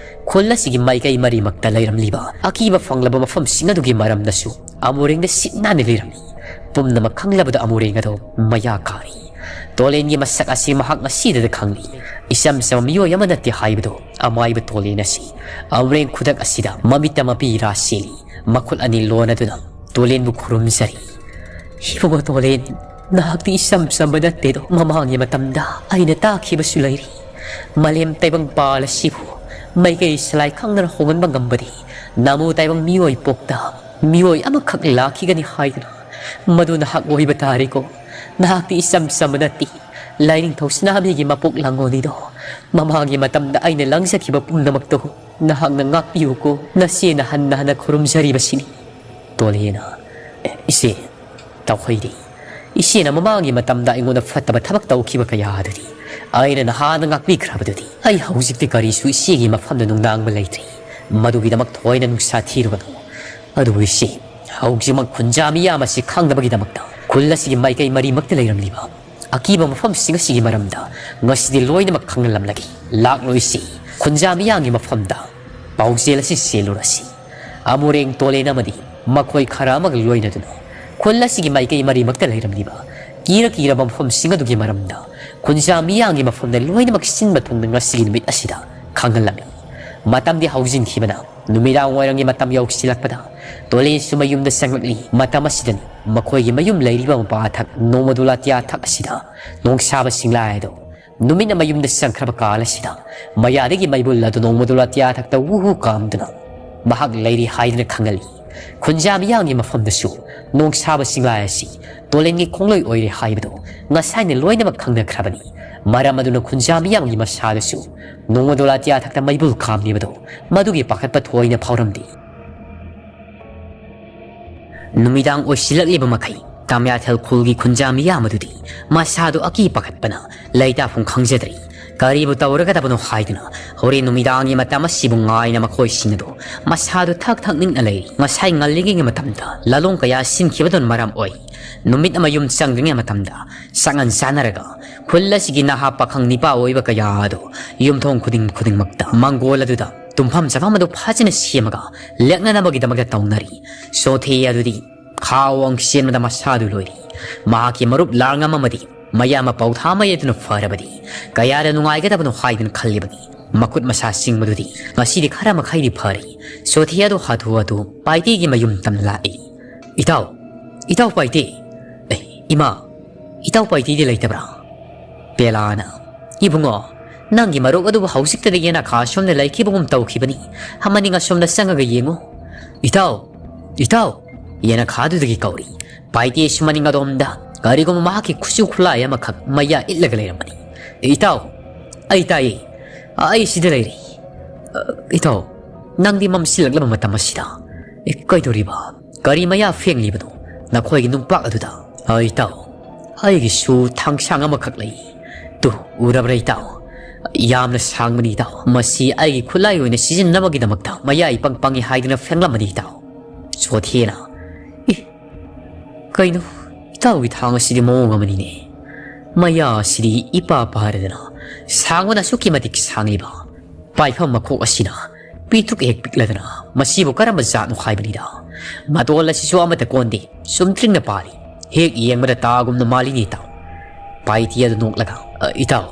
ꯈꯨꯜ ꯑꯁꯤꯒꯤ ꯃꯥꯏꯀꯩ ꯃꯔꯤꯃꯛꯇ ꯂꯩꯔꯝꯂꯤꯕ ꯑꯀꯤꯕ ꯐꯪꯂꯕ ꯃꯐꯝꯁꯤꯡ ꯑꯗꯨꯒꯤ ꯃꯔꯝꯗꯁꯨ ꯑꯃꯣꯔꯦꯡꯗ ꯁꯤꯠ ꯅꯥꯟꯅ ꯂꯩꯔꯝꯃꯤ꯫ ꯄꯨꯝꯅꯃꯛ ꯈꯪꯂꯕꯗ ꯑꯃꯣꯔꯦꯡ ꯑꯗꯣ ꯃꯌꯥ ꯀꯥꯔꯤ꯫ ꯇꯣꯂꯦꯟꯒꯤ ꯃꯁꯛ ꯑꯁꯤ ꯃꯍꯥꯛ ꯉꯁꯤꯗꯗ ꯈꯪꯂꯤ꯫ ꯏꯆꯝ ꯆꯝꯕ ꯃꯤꯑꯣꯏ ꯑꯃ ꯅꯠꯇꯦ ꯍꯥꯏꯕꯗꯣ ꯑꯃꯥꯏꯕ ꯇꯣꯂꯦꯟ ꯑꯁꯤ ꯑꯃꯣꯔꯦꯡ ꯈꯨꯗꯛ ꯑꯁꯤꯗ ꯃꯃꯤꯠꯇ ꯃꯄꯤ ꯔꯥ ꯆꯦꯜꯂꯤ꯫ ꯃꯈꯨꯠ ꯑꯅꯤ ꯂꯣꯟꯅꯗꯨꯅ ꯇꯣꯂꯦꯟꯕꯨ ꯈꯨꯔꯨꯝꯖꯔꯤ꯫ ꯏꯕꯨꯡꯉꯣ ꯇꯣꯂꯦꯟ, ꯅꯍꯥꯛꯇꯤ ꯏꯆꯝ ꯆꯝꯕ ꯅꯠꯇꯦꯗꯣ꯫ ꯃꯃꯥꯡꯒꯤ ꯃꯇꯝꯗ ꯑꯩꯅ ꯇꯥꯈꯤꯕꯁꯨ ꯂꯩꯔꯤ꯫ ꯃꯥꯂꯦꯝ ꯇꯥꯏꯕꯪ ꯄꯥꯜ ꯑꯁꯤꯕꯨ ꯃꯥꯏꯀꯩ ꯁꯂꯥꯏ ꯈꯪꯗꯅ ꯍꯣꯡꯍꯟꯕ ꯉꯝꯕꯗꯤ ꯅꯃꯣ ꯇꯥꯏꯕꯪ ꯃꯤꯑꯣꯏ ꯄꯣꯛꯇ ꯃꯤꯑꯣꯏ ꯑꯃꯈꯛ ꯂꯥꯛꯈꯤꯒꯅꯤ ꯍꯥꯏꯗꯨꯅ꯫ ꯃꯗꯨ ꯅꯍꯥꯛ ꯑꯣꯏꯕ ꯇꯥꯔꯦꯀꯣ꯫ ꯅꯍꯥꯛꯇꯤ ꯏꯆꯝ ꯆꯝꯕ ꯅꯠꯇꯦ꯫ "ꯂꯥꯏꯅꯤꯡꯊꯧ ꯁꯅꯥꯃꯍꯤꯒꯤ ꯃꯄꯣꯛ ꯂꯥꯡꯒꯣꯜꯗꯤꯗꯣ, ꯃꯃꯥꯡꯒꯤ ꯃꯇꯝꯗ ꯑꯩꯅ ꯂꯪꯖꯈꯤꯕ ꯄꯨꯝꯅꯃꯛꯇꯣ ꯅꯍꯥꯛꯅ ꯉꯥꯛꯄꯤꯌꯨꯀꯣ, ꯅꯆꯦꯅ ꯍꯟꯅ ꯍꯟꯅ ꯈꯨꯔꯨꯝꯖꯔꯤꯕꯁꯤꯅꯤ"꯫ ꯇꯣꯂꯦꯅ, "ꯑꯦ, ꯏꯆꯦ, ꯇꯧꯍꯩꯗꯦ꯫ ꯏꯆꯦꯅ ꯃꯃꯥꯡꯒꯤ ꯃꯇꯝꯗ ꯑꯩꯉꯣꯟꯗ ꯐꯠꯇꯕ ꯊꯕꯛ ꯇꯧꯈꯤꯕ ꯀꯌꯥ ꯑꯗꯨꯗꯤ ꯑꯩꯅ ꯅꯍꯥꯟꯅ ꯉꯥꯛꯄꯤꯈ꯭ꯔꯕꯗꯨꯗꯤ꯫ ꯑꯩ ꯍꯧꯖꯤꯛꯇꯤ ꯀꯔꯤꯁꯨ ꯏꯆꯦꯒꯤ ꯃꯐꯝꯗ ꯅꯨꯡꯅꯥꯡꯕ ꯂꯩꯇ꯭ꯔꯤ꯫ ꯃꯗꯨꯒꯤꯗꯃꯛ ꯊꯣꯏꯅ ꯅꯨꯡꯁꯥ ꯊꯤꯔꯨꯒꯅꯨ꯫ ꯑꯗꯨꯕꯨ ꯏꯆꯦ, ꯍꯧꯖꯤꯛꯃꯛ ꯈꯨꯟꯖꯥ ꯃꯤꯌꯥꯝ ꯑꯁꯤ ꯈꯪꯅꯕꯒꯤꯗꯃꯛꯇ ꯈꯨꯜ ꯑꯁꯤꯒꯤ ꯃꯥꯏꯀꯩ ꯃꯔꯤꯃꯛꯇ ꯂꯩꯔꯝꯂꯤꯕ ꯑꯀꯤꯕ ꯃꯐꯝꯁꯤꯡ ꯑꯁꯤꯒꯤ ꯃꯔꯝꯗ ꯉꯁꯤꯗꯤ ꯂꯣꯏꯅꯃꯛ ꯈꯪꯍꯜꯂꯝꯂꯒꯦ꯫ ꯂꯥꯛꯂꯣꯏꯁꯤ, ꯈꯨꯟꯖꯥ ꯃꯤꯌꯥꯝꯒꯤ ꯃꯐꯝꯗ ꯄꯥꯎꯖꯦꯜ ꯑꯁꯤ ꯆꯦꯜꯂꯨꯔꯁꯤ꯫ ꯑꯃꯨꯔꯦꯡ ꯇꯣꯂꯦꯟ ꯑꯃꯗꯤ ꯃꯈꯣꯏ ꯈꯔ ꯑꯃꯒ ꯂꯣꯏꯅꯗꯨꯅ ꯈꯨꯜ ꯑꯁꯤꯒꯤ ꯃꯥꯏꯀꯩ ꯃꯔꯤꯃꯛꯇ ꯂꯩꯔꯝꯂꯤꯕ ꯀꯤꯔ ꯀꯤꯔꯕ ꯃꯐꯝꯁꯤꯡ ꯑꯗꯨꯒꯤ ꯃꯔꯝꯗ ꯈꯨꯟꯖꯥ ꯃꯤꯌꯥꯝꯒꯤ ꯃꯐꯝꯗ ꯂꯣꯏꯅꯃꯛ ꯁꯤꯟꯕ ꯊꯨꯡꯅ ꯉꯁꯤꯒꯤ ꯅꯨꯃꯤꯠ ꯑꯁꯤꯗ ꯈꯪꯍꯜꯂꯝꯃꯤ꯫ ꯃꯇꯝꯗꯤ ꯍꯧꯖꯤꯟꯈꯤꯕꯅ ꯅꯨꯃꯤꯗꯥꯡ ꯋꯥꯏꯔꯝꯒꯤ ꯃꯇꯝ ꯌꯧꯁꯤꯜꯂꯛꯄꯗ ꯇꯣꯂꯦꯟꯁꯨ ꯃꯌꯨꯝꯗ ꯆꯪꯂꯛꯂꯤ꯫ ꯃꯇꯝ ꯑꯁꯤꯗꯅꯤ ꯃꯈꯣꯏꯒꯤ ꯃꯌꯨꯝ ꯂꯩꯔꯤꯕ ꯃꯄꯥ ꯑꯊꯛ ꯅꯣꯡꯃꯗꯨꯂꯥ ꯇꯤꯌꯥꯊꯛ ꯑꯁꯤꯗ ꯅꯣꯡꯁꯥꯕ ꯁꯤꯡꯂꯥꯏ ꯑꯗꯨ ꯅꯨꯃꯤꯠꯅ ꯃꯌꯨꯝꯗ ꯆꯪꯈ꯭ꯔꯕ ꯀꯥꯜ ꯑꯁꯤꯗ ꯃꯌꯥꯗꯒꯤ ꯃꯩꯕꯨꯜ ꯑꯗꯨ ꯅꯣꯡꯃꯗꯨꯂꯥ ꯇꯤꯌꯥꯊꯛꯇ ꯎꯍꯨ ꯀꯥꯝꯗꯨꯅ ꯃꯍꯥꯛ ꯂꯩꯔꯤ ꯍꯥꯏꯗꯨꯅ ꯈꯪꯍꯜꯂꯤ꯫ ꯈꯨꯟꯖꯥ ꯃꯤꯌꯥꯝꯒꯤ ꯃꯐꯝꯗꯁꯨ ꯅꯣꯡꯁꯥꯕ ꯁꯤꯡꯂꯥꯏ ꯑꯁꯤ ꯇꯣꯂꯦꯟꯒꯤ ꯈꯣꯡꯂꯣꯏ ꯑꯣꯏꯔꯦ ꯍꯥꯏꯕꯗꯨ ꯉꯁꯥꯏꯅ ꯂꯣꯏꯅꯃꯛ ꯈꯪꯅꯈ꯭ꯔꯕꯅꯤ꯫ ꯃꯔꯝ ꯑꯗꯨꯅ ꯈꯨꯟꯖꯥ ꯃꯤꯌꯥꯝꯒꯤ ꯃꯁꯥꯗꯁꯨ ꯅꯣꯡꯃꯗꯨꯂꯥ ꯇꯤꯌꯥꯊꯛꯇ ꯃꯩꯕꯨꯜ ꯀꯥꯝꯂꯤꯕꯗꯨ ꯃꯗꯨꯒꯤ ꯄꯥꯈꯠꯄ ꯊꯣꯏꯅ ꯐꯥꯎꯔꯝꯗꯦ꯫ ꯅꯨꯃꯤꯗꯥꯡ ꯑꯣꯏꯁꯤꯜꯂꯛꯂꯤꯕ ꯃꯈꯩ ꯇꯥꯃꯤꯌꯥꯊꯦꯜ ꯈꯨꯜꯒꯤ ꯈꯨꯟꯖꯥ ꯃꯤꯌꯥꯝ ꯑꯗꯨꯗꯤ ꯃꯁꯥꯗꯨ ꯑꯀꯤ ꯄꯥꯈꯠꯄꯅ ꯂꯩꯇꯥꯐꯝ ꯈꯪꯖꯗ꯭ꯔꯦ꯫ ꯀꯔꯤꯕꯨ ꯇꯧꯔꯒꯗꯕꯅꯣ ꯍꯥꯏꯗꯨꯅ ꯍꯣꯔꯦꯟ ꯅꯨꯃꯤꯗꯥꯡꯒꯤ ꯃꯇꯝ ꯑꯁꯤꯕꯨ ꯉꯥꯏꯅ ꯃꯈꯣꯏꯁꯤꯡ ꯑꯗꯨ ꯃꯁꯥꯗꯨ ꯊꯛ ꯊꯛ ꯅꯤꯛꯅ ꯂꯩꯔꯤ꯫ ꯉꯁꯥꯏ ꯉꯜꯂꯤꯉꯩꯒꯤ ꯃꯇꯝꯗ ꯂꯥꯂꯣꯡ ꯀꯌꯥ ꯁꯤꯟꯈꯤꯕꯗꯨꯅ ꯃꯔꯝ ꯑꯣꯏ ꯅꯨꯃꯤꯠ ꯑꯃ ꯌꯨꯝ ꯆꯪꯗ꯭ꯔꯤꯉꯩ ꯃꯇꯝꯗ ꯆꯥꯡꯉꯟ ꯆꯥꯟꯅꯔꯒ ꯈꯨꯜ ꯑꯁꯤꯒꯤ ꯅꯍꯥ ꯄꯥꯈꯪ ꯅꯤꯄꯥ ꯑꯣꯏꯕ ꯀꯌꯥ ꯑꯗꯨ ꯌꯨꯝꯊꯣꯡ ꯈꯨꯗꯤꯡ ꯈꯨꯗꯤꯡꯃꯛꯇ ꯃꯪꯒꯣꯜ ꯑꯗꯨꯗ ꯇꯨꯝꯐꯝ ꯆꯥꯐꯝ ꯑꯗꯨ ꯐꯖꯅ ꯁꯦꯝꯃꯒ ꯂꯦꯛꯅꯅꯕꯒꯤꯗꯃꯛꯇ ꯇꯧꯅꯔꯤ꯫ ꯆꯣꯊꯦ ꯑꯗꯨꯗꯤ ꯈꯥ ꯋꯥꯡ ꯆꯦꯟꯕꯗ ꯃꯁꯥꯗꯨ ꯂꯣꯏꯔꯤ꯫ ꯃꯍꯥꯛꯀꯤ ꯃꯔꯨꯞ ꯂꯥꯡꯉꯝ ꯑꯃꯗꯤ ꯃꯌꯥꯝꯕ ꯄꯥꯎꯊꯥꯃꯩ ꯑꯗꯨꯅ ꯐꯔꯕꯗꯤ ꯀꯌꯥꯗ ꯅꯨꯡꯉꯥꯏꯒꯗꯕꯅꯣ ꯍꯥꯏꯗꯨꯅ ꯈꯜꯂꯤꯕꯅꯤ꯫ ꯃꯈꯨꯠ ꯃꯁꯥ ꯁꯤꯡꯕꯗꯨꯗꯤ ꯉꯁꯤꯗꯤ ꯈꯔ ꯃꯈꯩꯗꯤ ꯐꯔꯦ꯫ ꯆꯣꯊꯦ ꯑꯗꯨ ꯍꯥꯊꯨ ꯍꯥꯊꯨ ꯄꯥꯏꯇꯦꯒꯤ ꯃꯌꯨꯝ ꯇꯝꯅ ꯂꯥꯛꯏ꯫ "ꯏꯇꯥꯎ, ꯏꯇꯥꯎ ꯄꯥꯏꯇꯦ꯫ ꯑꯦ, ꯏꯃꯥ, ꯏꯇꯥꯎ ꯄꯥꯏꯇꯦꯗꯤ ꯂꯩꯇꯕ꯭ꯔꯥ?" ꯄꯦꯂꯥꯅ, "ꯏꯕꯨꯡꯉꯣ, ꯅꯪꯒꯤ ꯃꯔꯨꯞ ꯑꯗꯨꯕꯨ ꯍꯧꯖꯤꯛꯇꯗꯤ ꯌꯦꯅꯈꯥ ꯁꯣꯝꯗ ꯂꯩꯈꯤꯕꯒꯨꯝ ꯇꯧꯈꯤꯕꯅꯤ꯫ ꯃꯅꯤꯡ ꯑꯁꯣꯝꯗ ꯆꯪꯉꯒ ꯌꯦꯡꯉꯨ꯫ ꯏꯇꯥꯎ, ꯏꯇꯥꯎ!" ꯌꯦꯅꯈꯥꯗꯨꯗꯒꯤ ꯀꯧꯔꯤ꯫ ꯄꯥꯏꯇꯦꯁꯨ ꯃꯅꯤꯡ ꯑꯗꯣꯝꯗ ꯀꯔꯤꯒꯨꯝꯕ ꯃꯍꯥꯛꯀꯤ ꯈꯨꯠꯁꯨ ꯈꯨꯠꯂꯥꯏ ꯑꯃꯈꯛ ꯃꯌꯥ ꯏꯠꯂꯒ ꯂꯩꯔꯝꯕꯅꯤ꯫ "ꯏꯇꯥꯎ, ꯑꯩ ꯇꯥꯏꯌꯦ꯫ ꯑꯩ ꯁꯤꯗ ꯂꯩꯔꯤ꯫ ꯑ, ꯏꯇꯥꯎ, ꯅꯪꯗꯤ ꯃꯝꯁꯤꯜꯂꯛꯂꯕ ꯃꯇꯝ ꯑꯁꯤꯗ, ꯑꯦ, ꯀꯩꯗꯧꯔꯤꯕ? ꯀꯔꯤ ꯃꯌꯥ ꯐꯦꯡꯂꯤꯕꯅꯣ ꯅꯈꯣꯏꯒꯤ ꯅꯨꯡꯄꯥꯛ ꯑꯗꯨꯗ?" "ꯑ, ꯏꯇꯥꯎ, ꯑꯩꯒꯤꯁꯨ ꯊꯥꯡꯁꯥꯡ ꯑꯃꯈꯛ ꯂꯩ꯫ ꯇꯨ, ꯎꯔꯕ꯭ꯔꯥ ꯏꯇꯥꯎ? ꯌꯥꯝꯅ ꯁꯥꯡꯕꯅꯤ ꯏꯇꯥꯎ꯫ ꯃꯁꯤ ꯑꯩꯒꯤ ꯈꯨꯠꯂꯥꯏ ꯑꯣꯏꯅ ꯁꯤꯖꯤꯟꯅꯕꯒꯤꯗꯃꯛꯇ ꯃꯌꯥ ꯏꯄꯪ ꯄꯪꯉꯤ ꯍꯥꯏꯗꯨꯅ ꯐꯦꯡꯂꯝꯕꯅꯤ ꯏꯇꯥꯎ꯫" ꯁꯣꯊꯦꯅ, "ꯏ, ꯀꯩꯅꯣ? ꯏꯇꯥꯎꯒꯤ ꯊꯥꯡ ꯑꯁꯤꯗꯤ ꯃꯑꯣꯡ ꯑꯃꯅꯤꯅꯦ꯫ ꯃꯌꯥ ꯑꯁꯤꯗꯤ ꯏꯄꯥ ꯄꯥꯔꯗꯅ ꯁꯥꯡꯕꯅ ꯑꯁꯨꯛꯀꯤ ꯃꯇꯤꯛ ꯁꯥꯡꯂꯤꯕ꯫ ꯄꯥꯏꯐꯝ ꯃꯈꯣꯛ ꯑꯁꯤꯅ ꯄꯤꯛꯇ꯭ꯔꯨꯛ ꯍꯦꯛ ꯄꯤꯛꯂꯗꯅ ꯃꯁꯤꯕꯨ ꯀꯔꯝꯕ ꯖꯥꯠꯅꯣ ꯍꯥꯏꯕꯅꯤꯗ꯫ ꯃꯇꯣꯜ ꯑꯁꯤꯁꯨ ꯑꯃꯠꯇ ꯀꯣꯟꯗꯦ, ꯆꯨꯝꯇ꯭ꯔꯤꯡꯅ ꯄꯥꯜꯂꯤ꯫ ꯍꯦꯛ ꯌꯦꯡꯕꯗ ꯇꯥꯒꯨꯝꯅ ꯃꯥꯜꯂꯤꯅꯦ ꯏꯇꯥꯎ꯫" ꯄꯥꯏꯇꯤ ꯑꯗꯨ ꯅꯣꯛꯂꯒ, "ꯑ, ꯏꯇꯥꯎ,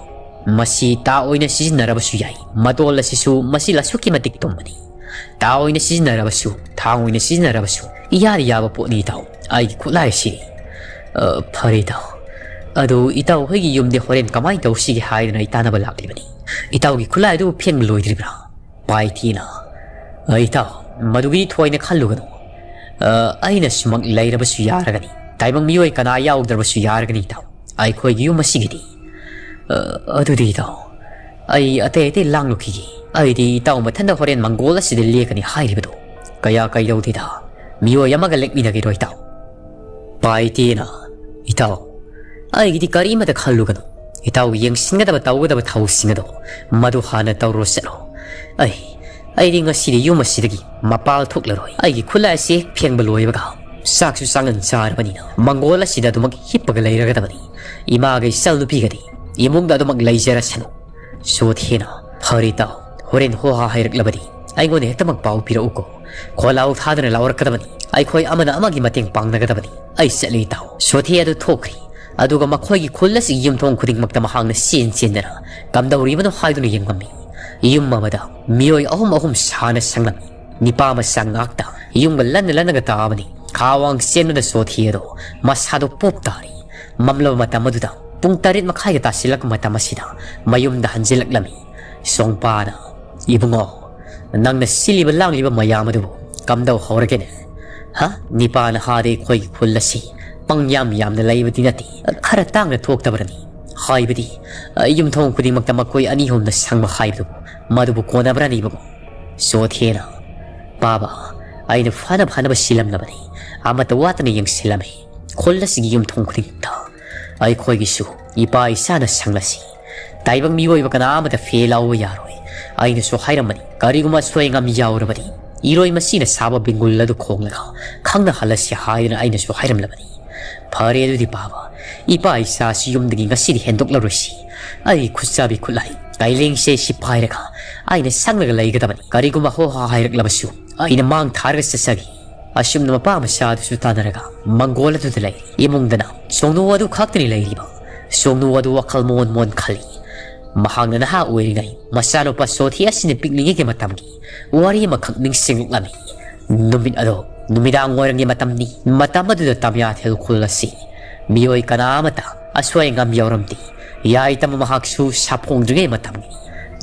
ꯃꯁꯤ ꯇꯥ ꯑꯣꯏꯅ ꯁꯤꯖꯤꯟꯅꯔꯕꯁꯨ ꯌꯥꯏ꯫ ꯃꯇꯣꯜ ꯑꯁꯤꯁꯨ ꯃꯁꯤ ꯑꯁꯨꯛꯀꯤ ꯃꯇꯤꯛ ꯇꯨꯝꯕꯅꯤ꯫ ꯇꯥ ꯑꯣꯏꯅ ꯁꯤꯖꯤꯟꯅꯔꯕꯁꯨ, ꯊꯥꯡ ꯑꯣꯏꯅ ꯁꯤꯖꯤꯟꯅꯔꯕꯁꯨ, ꯏꯌꯥꯗ ꯌꯥꯕ ꯄꯣꯠꯅꯤ ꯏꯇꯥꯎ꯫ ꯑꯩꯒꯤ ꯈꯨꯠꯂꯥꯏ ꯑꯁꯤꯅꯤ꯫" "ꯑ, ꯐꯔꯦ ꯏꯇꯥꯎ꯫ ꯑꯗꯨ ꯏꯇꯥꯎ ꯍꯣꯏꯒꯤ ꯌꯨꯝꯗꯤ ꯍꯣꯔꯦꯟ ꯀꯃꯥꯏꯅ ꯇꯧꯁꯤꯒꯦ ꯍꯥꯏꯗꯅ ꯑꯩ ꯇꯥꯟꯅꯕ ꯂꯥꯛꯂꯤꯕꯅꯤ꯫ ꯏꯇꯥꯎꯒꯤ ꯈꯨꯠꯂꯥꯏ ꯑꯗꯨ ꯐꯦꯡꯕ ꯂꯣꯏꯗ꯭ꯔꯤꯕ꯭ꯔꯥ?" ꯄꯥꯏꯊꯤꯅ, "ꯑ, ꯏꯇꯥꯎ, ꯃꯗꯨꯒꯤꯗꯤ ꯊꯣꯏꯅ ꯈꯜꯂꯨꯒꯅꯨ꯫ ꯑ, ꯑꯩꯅ ꯁꯨꯃꯛ ꯂꯩꯔꯕꯁꯨ ꯌꯥꯔꯒꯅꯤ꯫ ꯇꯥꯏꯕꯪ ꯃꯤꯑꯣꯏ ꯀꯅꯥ ꯌꯥꯎꯗ꯭ꯔꯕꯁꯨ ꯌꯥꯔꯒꯅꯤ ꯏꯇꯥꯎ꯫ ꯑꯩꯈꯣꯏꯒꯤ ꯌꯨꯝ ꯑꯁꯤꯒꯤꯗꯤ꯫ ꯑ, ꯑꯗꯨꯗꯤ ꯏꯇꯥꯎ, ꯑꯩ ꯑꯇꯩ ꯑꯇꯩ ꯂꯥꯡꯂꯨꯈꯤꯒꯦ꯫ ꯑꯩꯗꯤ ꯏꯇꯥꯎ ꯃꯊꯟꯗ ꯍꯣꯔꯦꯟ ꯃꯪꯒꯣꯜ ꯑꯁꯤꯗ ꯂꯦꯛꯀꯅꯤ ꯍꯥꯏꯔꯤꯕꯗꯣ ꯀꯌꯥ ꯀꯩꯗꯧꯗꯦꯗ꯫ ꯃꯤꯑꯣꯏ ꯑꯃꯒ ꯂꯦꯛꯃꯤꯟꯅꯒꯦꯔꯣ ꯏꯇꯥꯎ?" ꯄꯥꯏꯇꯦꯅ, "ꯏꯇꯥꯎ, ꯑꯩꯒꯤꯗꯤ ꯀꯔꯤꯃꯇ ꯈꯜꯂꯨꯒꯅꯨ꯫ ꯏꯇꯥꯎ ꯌꯦꯡꯁꯤꯟꯒꯗꯕ ꯇꯧꯒꯗꯕ ꯊꯧꯁꯤꯡ ꯑꯗꯣ ꯃꯗꯨ ꯍꯥꯟꯅ ꯇꯧꯔꯨꯔꯣ ꯆꯠꯂꯣ꯫ ꯑꯩ, ꯑꯩꯗꯤ ꯉꯁꯤꯗꯤ ꯌꯨꯝ ꯑꯁꯤꯗꯒꯤ ꯃꯄꯥꯜ ꯊꯣꯛꯂꯔꯣꯏ꯫ ꯑꯩꯒꯤ ꯈꯨꯠꯂꯥꯏ ꯑꯁꯤ ꯍꯦꯛ ꯐꯦꯡꯕ ꯂꯣꯏꯕꯒ ꯆꯥꯛꯁꯨ ꯆꯥꯡꯉꯟ ꯆꯥꯔꯕꯅꯤꯅ ꯃꯪꯒꯣꯜ ꯑꯁꯤꯗ ꯑꯗꯨꯃꯛ ꯍꯤꯞꯄꯒ ꯂꯩꯔꯒꯗꯕꯅꯤ꯫ ꯏꯃꯥꯒ ꯏꯆꯜ ꯅꯨꯄꯤꯒꯗꯤ ꯏꯃꯨꯡꯗ ꯑꯗꯨꯃꯛ ꯂꯩꯖꯔꯁꯅꯨ꯫" ꯁꯣꯊꯦꯅ, "ꯐꯔꯦ ꯏꯇꯥꯎ, ꯍꯣꯔꯦꯟ ꯍꯣꯍꯥ ꯍꯩꯔꯛꯂꯕꯗꯤ ꯑꯩꯉꯣꯟꯗ ꯍꯦꯛꯇꯃꯛ ꯄꯥꯎ ꯄꯤꯔꯛꯎꯀꯣ꯫ ꯈꯣꯜꯂꯥꯎ ꯊꯥꯗꯅ ꯂꯥꯎꯔꯛꯀꯗꯕꯅꯤ꯫ ꯑꯩꯈꯣꯏ ꯑꯃꯅ ꯑꯃꯒꯤ ꯃꯇꯦꯡ ꯄꯥꯡꯅꯒꯗꯕꯅꯤ꯫ ꯑꯩ ꯆꯠꯂꯤ ꯏꯇꯥꯎ꯫" ꯁꯣꯊꯦ ꯑꯗꯨ ꯊꯣꯛꯈ꯭ꯔꯤ꯫ ꯑꯗꯨꯒ ꯃꯈꯣꯏꯒꯤ ꯈꯨꯜ ꯑꯁꯤꯒꯤ ꯌꯨꯝꯊꯣꯡ ꯈꯨꯗꯤꯡꯃꯛꯇ ꯃꯍꯥꯛꯅ ꯆꯦꯟ ꯆꯦꯟꯗꯅ ꯀꯝꯗꯧꯔꯤꯕꯅꯣ ꯍꯥꯏꯗꯨꯅ ꯌꯦꯡꯂꯝꯃꯤ꯫ ꯌꯨꯝ ꯑꯃꯗ ꯃꯤꯑꯣꯏ ꯑꯍꯨꯝ ꯑꯍꯨꯝ ꯁꯥꯅ ꯁꯪꯂꯝꯃꯤ꯫ ꯅꯤꯄꯥ ꯃꯆꯥ ꯉꯥꯛꯇ ꯌꯨꯝꯒ ꯂꯟꯅ ꯂꯟꯅꯒ ꯇꯥꯕꯅꯤ꯫ ꯈꯥꯋꯥꯡ ꯆꯦꯟꯗꯨꯅ ꯁꯣꯊꯤ ꯑꯗꯣ ꯃꯁꯥꯗꯣ ꯄꯣꯞ ꯇꯥꯔꯤ꯫ ꯃꯝꯂꯕ ꯃꯇꯝ ꯑꯗꯨꯗ ꯄꯨꯡ ꯇꯔꯦꯠ ꯃꯈꯥꯏꯒ ꯇꯥꯁꯤꯜꯂꯛꯄ ꯃꯇꯝ ꯑꯁꯤꯗ ꯃꯌꯨꯝꯗ ꯍꯟꯖꯤꯜꯂꯛꯂꯝꯃꯤ꯫ ꯁꯣꯡꯄꯥꯅ, "ꯏꯕꯨꯡꯉꯣ, ꯅꯪꯅ ꯁꯤꯜꯂꯤꯕ ꯂꯥꯡꯂꯤꯕ ꯃꯌꯥꯝ ꯑꯗꯨꯕꯨ ꯀꯝꯗꯧ ꯍꯧꯔꯒꯦꯅꯦ? ꯍꯥ? ꯅꯤꯄꯥꯅ ꯍꯥꯗꯦ ꯑꯩꯈꯣꯏꯒꯤ ꯈꯨꯜ ꯑꯁꯤ ꯄꯪ ꯌꯥꯝ ꯌꯥꯝꯅ ꯂꯩꯕꯗꯤ ꯅꯠꯇꯦ, ꯈꯔ ꯇꯥꯡꯅ ꯊꯣꯛꯇꯕ꯭ꯔꯅꯤ? ꯍꯥꯏꯕꯗꯤ, ꯌꯨꯝꯊꯣꯡ ꯈꯨꯗꯤꯡꯃꯛꯇ ꯃꯈꯣꯏ ꯑꯅꯤ ꯑꯍꯨꯝꯅ ꯁꯪꯕ ꯍꯥꯏꯕꯗꯨꯕꯨ ꯃꯗꯨꯕꯨ ꯀꯣꯟꯅꯕ꯭ꯔꯅꯤꯕꯀꯣ? ꯆꯣꯊꯦꯅ, "ꯄꯥꯕ, ꯑꯩꯅ ꯐꯅ ꯐꯅꯕ ꯁꯤꯜꯂꯝꯂꯕꯅꯤ, ꯑꯃꯠꯇ ꯋꯥꯠꯇꯅ ꯌꯦꯡꯁꯤꯜꯂꯝꯃꯤ꯫ ꯈꯨꯜ ꯑꯁꯤꯒꯤ ꯌꯨꯝꯊꯣꯡ ꯈꯨꯗꯤꯡꯃꯛꯇ ꯑꯩꯈꯣꯏꯒꯤꯁꯨ ꯏꯄꯥ ꯏꯆꯥꯅ ꯁꯪꯂꯁꯤ꯫ ꯇꯥꯏꯕꯪ ꯃꯤꯑꯣꯏꯕ ꯀꯅꯥ ꯑꯃꯠꯇ ꯐꯦ ꯂꯥꯎꯕ ꯌꯥꯔꯣꯏ꯫ ꯑꯩꯅꯁꯨ ꯍꯥꯏꯔꯝꯕꯅꯤ, ꯀꯔꯤꯒꯨꯝꯕ ꯑꯁꯣꯏ ꯑꯉꯥꯝ ꯌꯥꯎꯔꯕꯗꯤ ꯏꯔꯣꯏ ꯃꯁꯤꯅ ꯁꯥꯕ ꯕꯤꯡꯒꯨꯜ ꯑꯗꯨ ꯈꯣꯡꯂꯒ ꯈꯪꯅꯍꯜꯂꯁꯤ ꯍꯥꯏꯗꯨꯅ ꯑꯩꯅꯁꯨ ꯍꯥꯏꯔꯝꯂꯕꯅꯤ꯫ ꯐꯔꯦ ꯑꯗꯨꯗꯤ ꯄꯥꯕ, ꯏꯄꯥ ꯏꯆꯥꯁꯤ ꯌꯨꯝꯗꯒꯤ ꯉꯁꯤꯗꯤ ꯍꯦꯟꯗꯣꯛꯂꯔꯣꯏꯁꯤ꯫ ꯑꯩ ꯈꯨꯠꯆꯥꯕꯤ ꯈꯨꯠꯂꯥꯏ ꯀꯥꯏꯂꯦꯡꯁꯦ ꯁꯤ ꯄꯥꯏꯔꯒ ꯑꯩꯅ ꯁꯪꯂꯒ ꯂꯩꯒꯗꯕꯅꯤ꯫ ꯀꯔꯤꯒꯨꯝꯕ ꯍꯣ ꯍꯥ ꯍꯥꯏꯔꯛꯂꯕꯁꯨ ꯑꯩꯅ ꯃꯥꯡ ꯊꯥꯔꯒ ꯆꯠꯆꯒꯦ"꯫ ꯑꯁꯨꯝꯅ ꯃꯄꯥ ꯃꯆꯥ ꯑꯗꯨꯁꯨ ꯇꯥꯟꯅꯔꯒ ꯃꯪꯒꯣꯜ ꯑꯗꯨꯗ ꯂꯩ꯫ ꯏꯃꯨꯡꯗꯅ ꯁꯣꯡꯅꯨ ꯑꯗꯨ ꯈꯛꯇꯅꯤ ꯂꯩꯔꯤꯕ꯫ ꯁꯣꯡꯅꯨ ꯑꯗꯨ ꯋꯥꯈꯜ ꯃꯣꯟ ꯃꯣꯟ ꯈꯜꯂꯤ꯫ ꯃꯍꯥꯛꯅ ꯅꯍꯥ ꯑꯣꯏꯔꯤꯉꯩ ꯃꯆꯥꯅꯨꯄꯥ ꯆꯣꯊꯦ ꯑꯁꯤꯅ ꯄꯤꯛꯂꯤꯉꯩꯒꯤ ꯃꯇꯝꯒꯤ ꯋꯥꯔꯤ ꯑꯃꯈꯛ ꯅꯤꯡꯁꯤꯡꯂꯛꯂꯝꯃꯤ꯫ ꯅꯨꯃꯤꯠ ꯑꯗꯣ ꯅꯨꯃꯤꯗꯥꯡ ꯋꯥꯏꯔꯝꯒꯤ ꯃꯇꯝꯅꯤ꯫ ꯃꯇꯝ ꯑꯗꯨꯗ ꯇꯝꯌꯥꯊꯦꯜ ꯈꯨꯜ ꯑꯁꯤ ꯃꯤꯑꯣꯏ ꯀꯅꯥ ꯑꯃꯠꯇ ꯑꯁꯣꯏ ꯑꯉꯥꯝ ꯌꯥꯎꯔꯝꯗꯦ꯫ ꯌꯥꯏꯇꯝ ꯃꯍꯥꯛꯁꯨ ꯁꯥꯐꯣꯡꯗ꯭ꯔꯤꯉꯩ ꯃꯇꯝꯒꯤ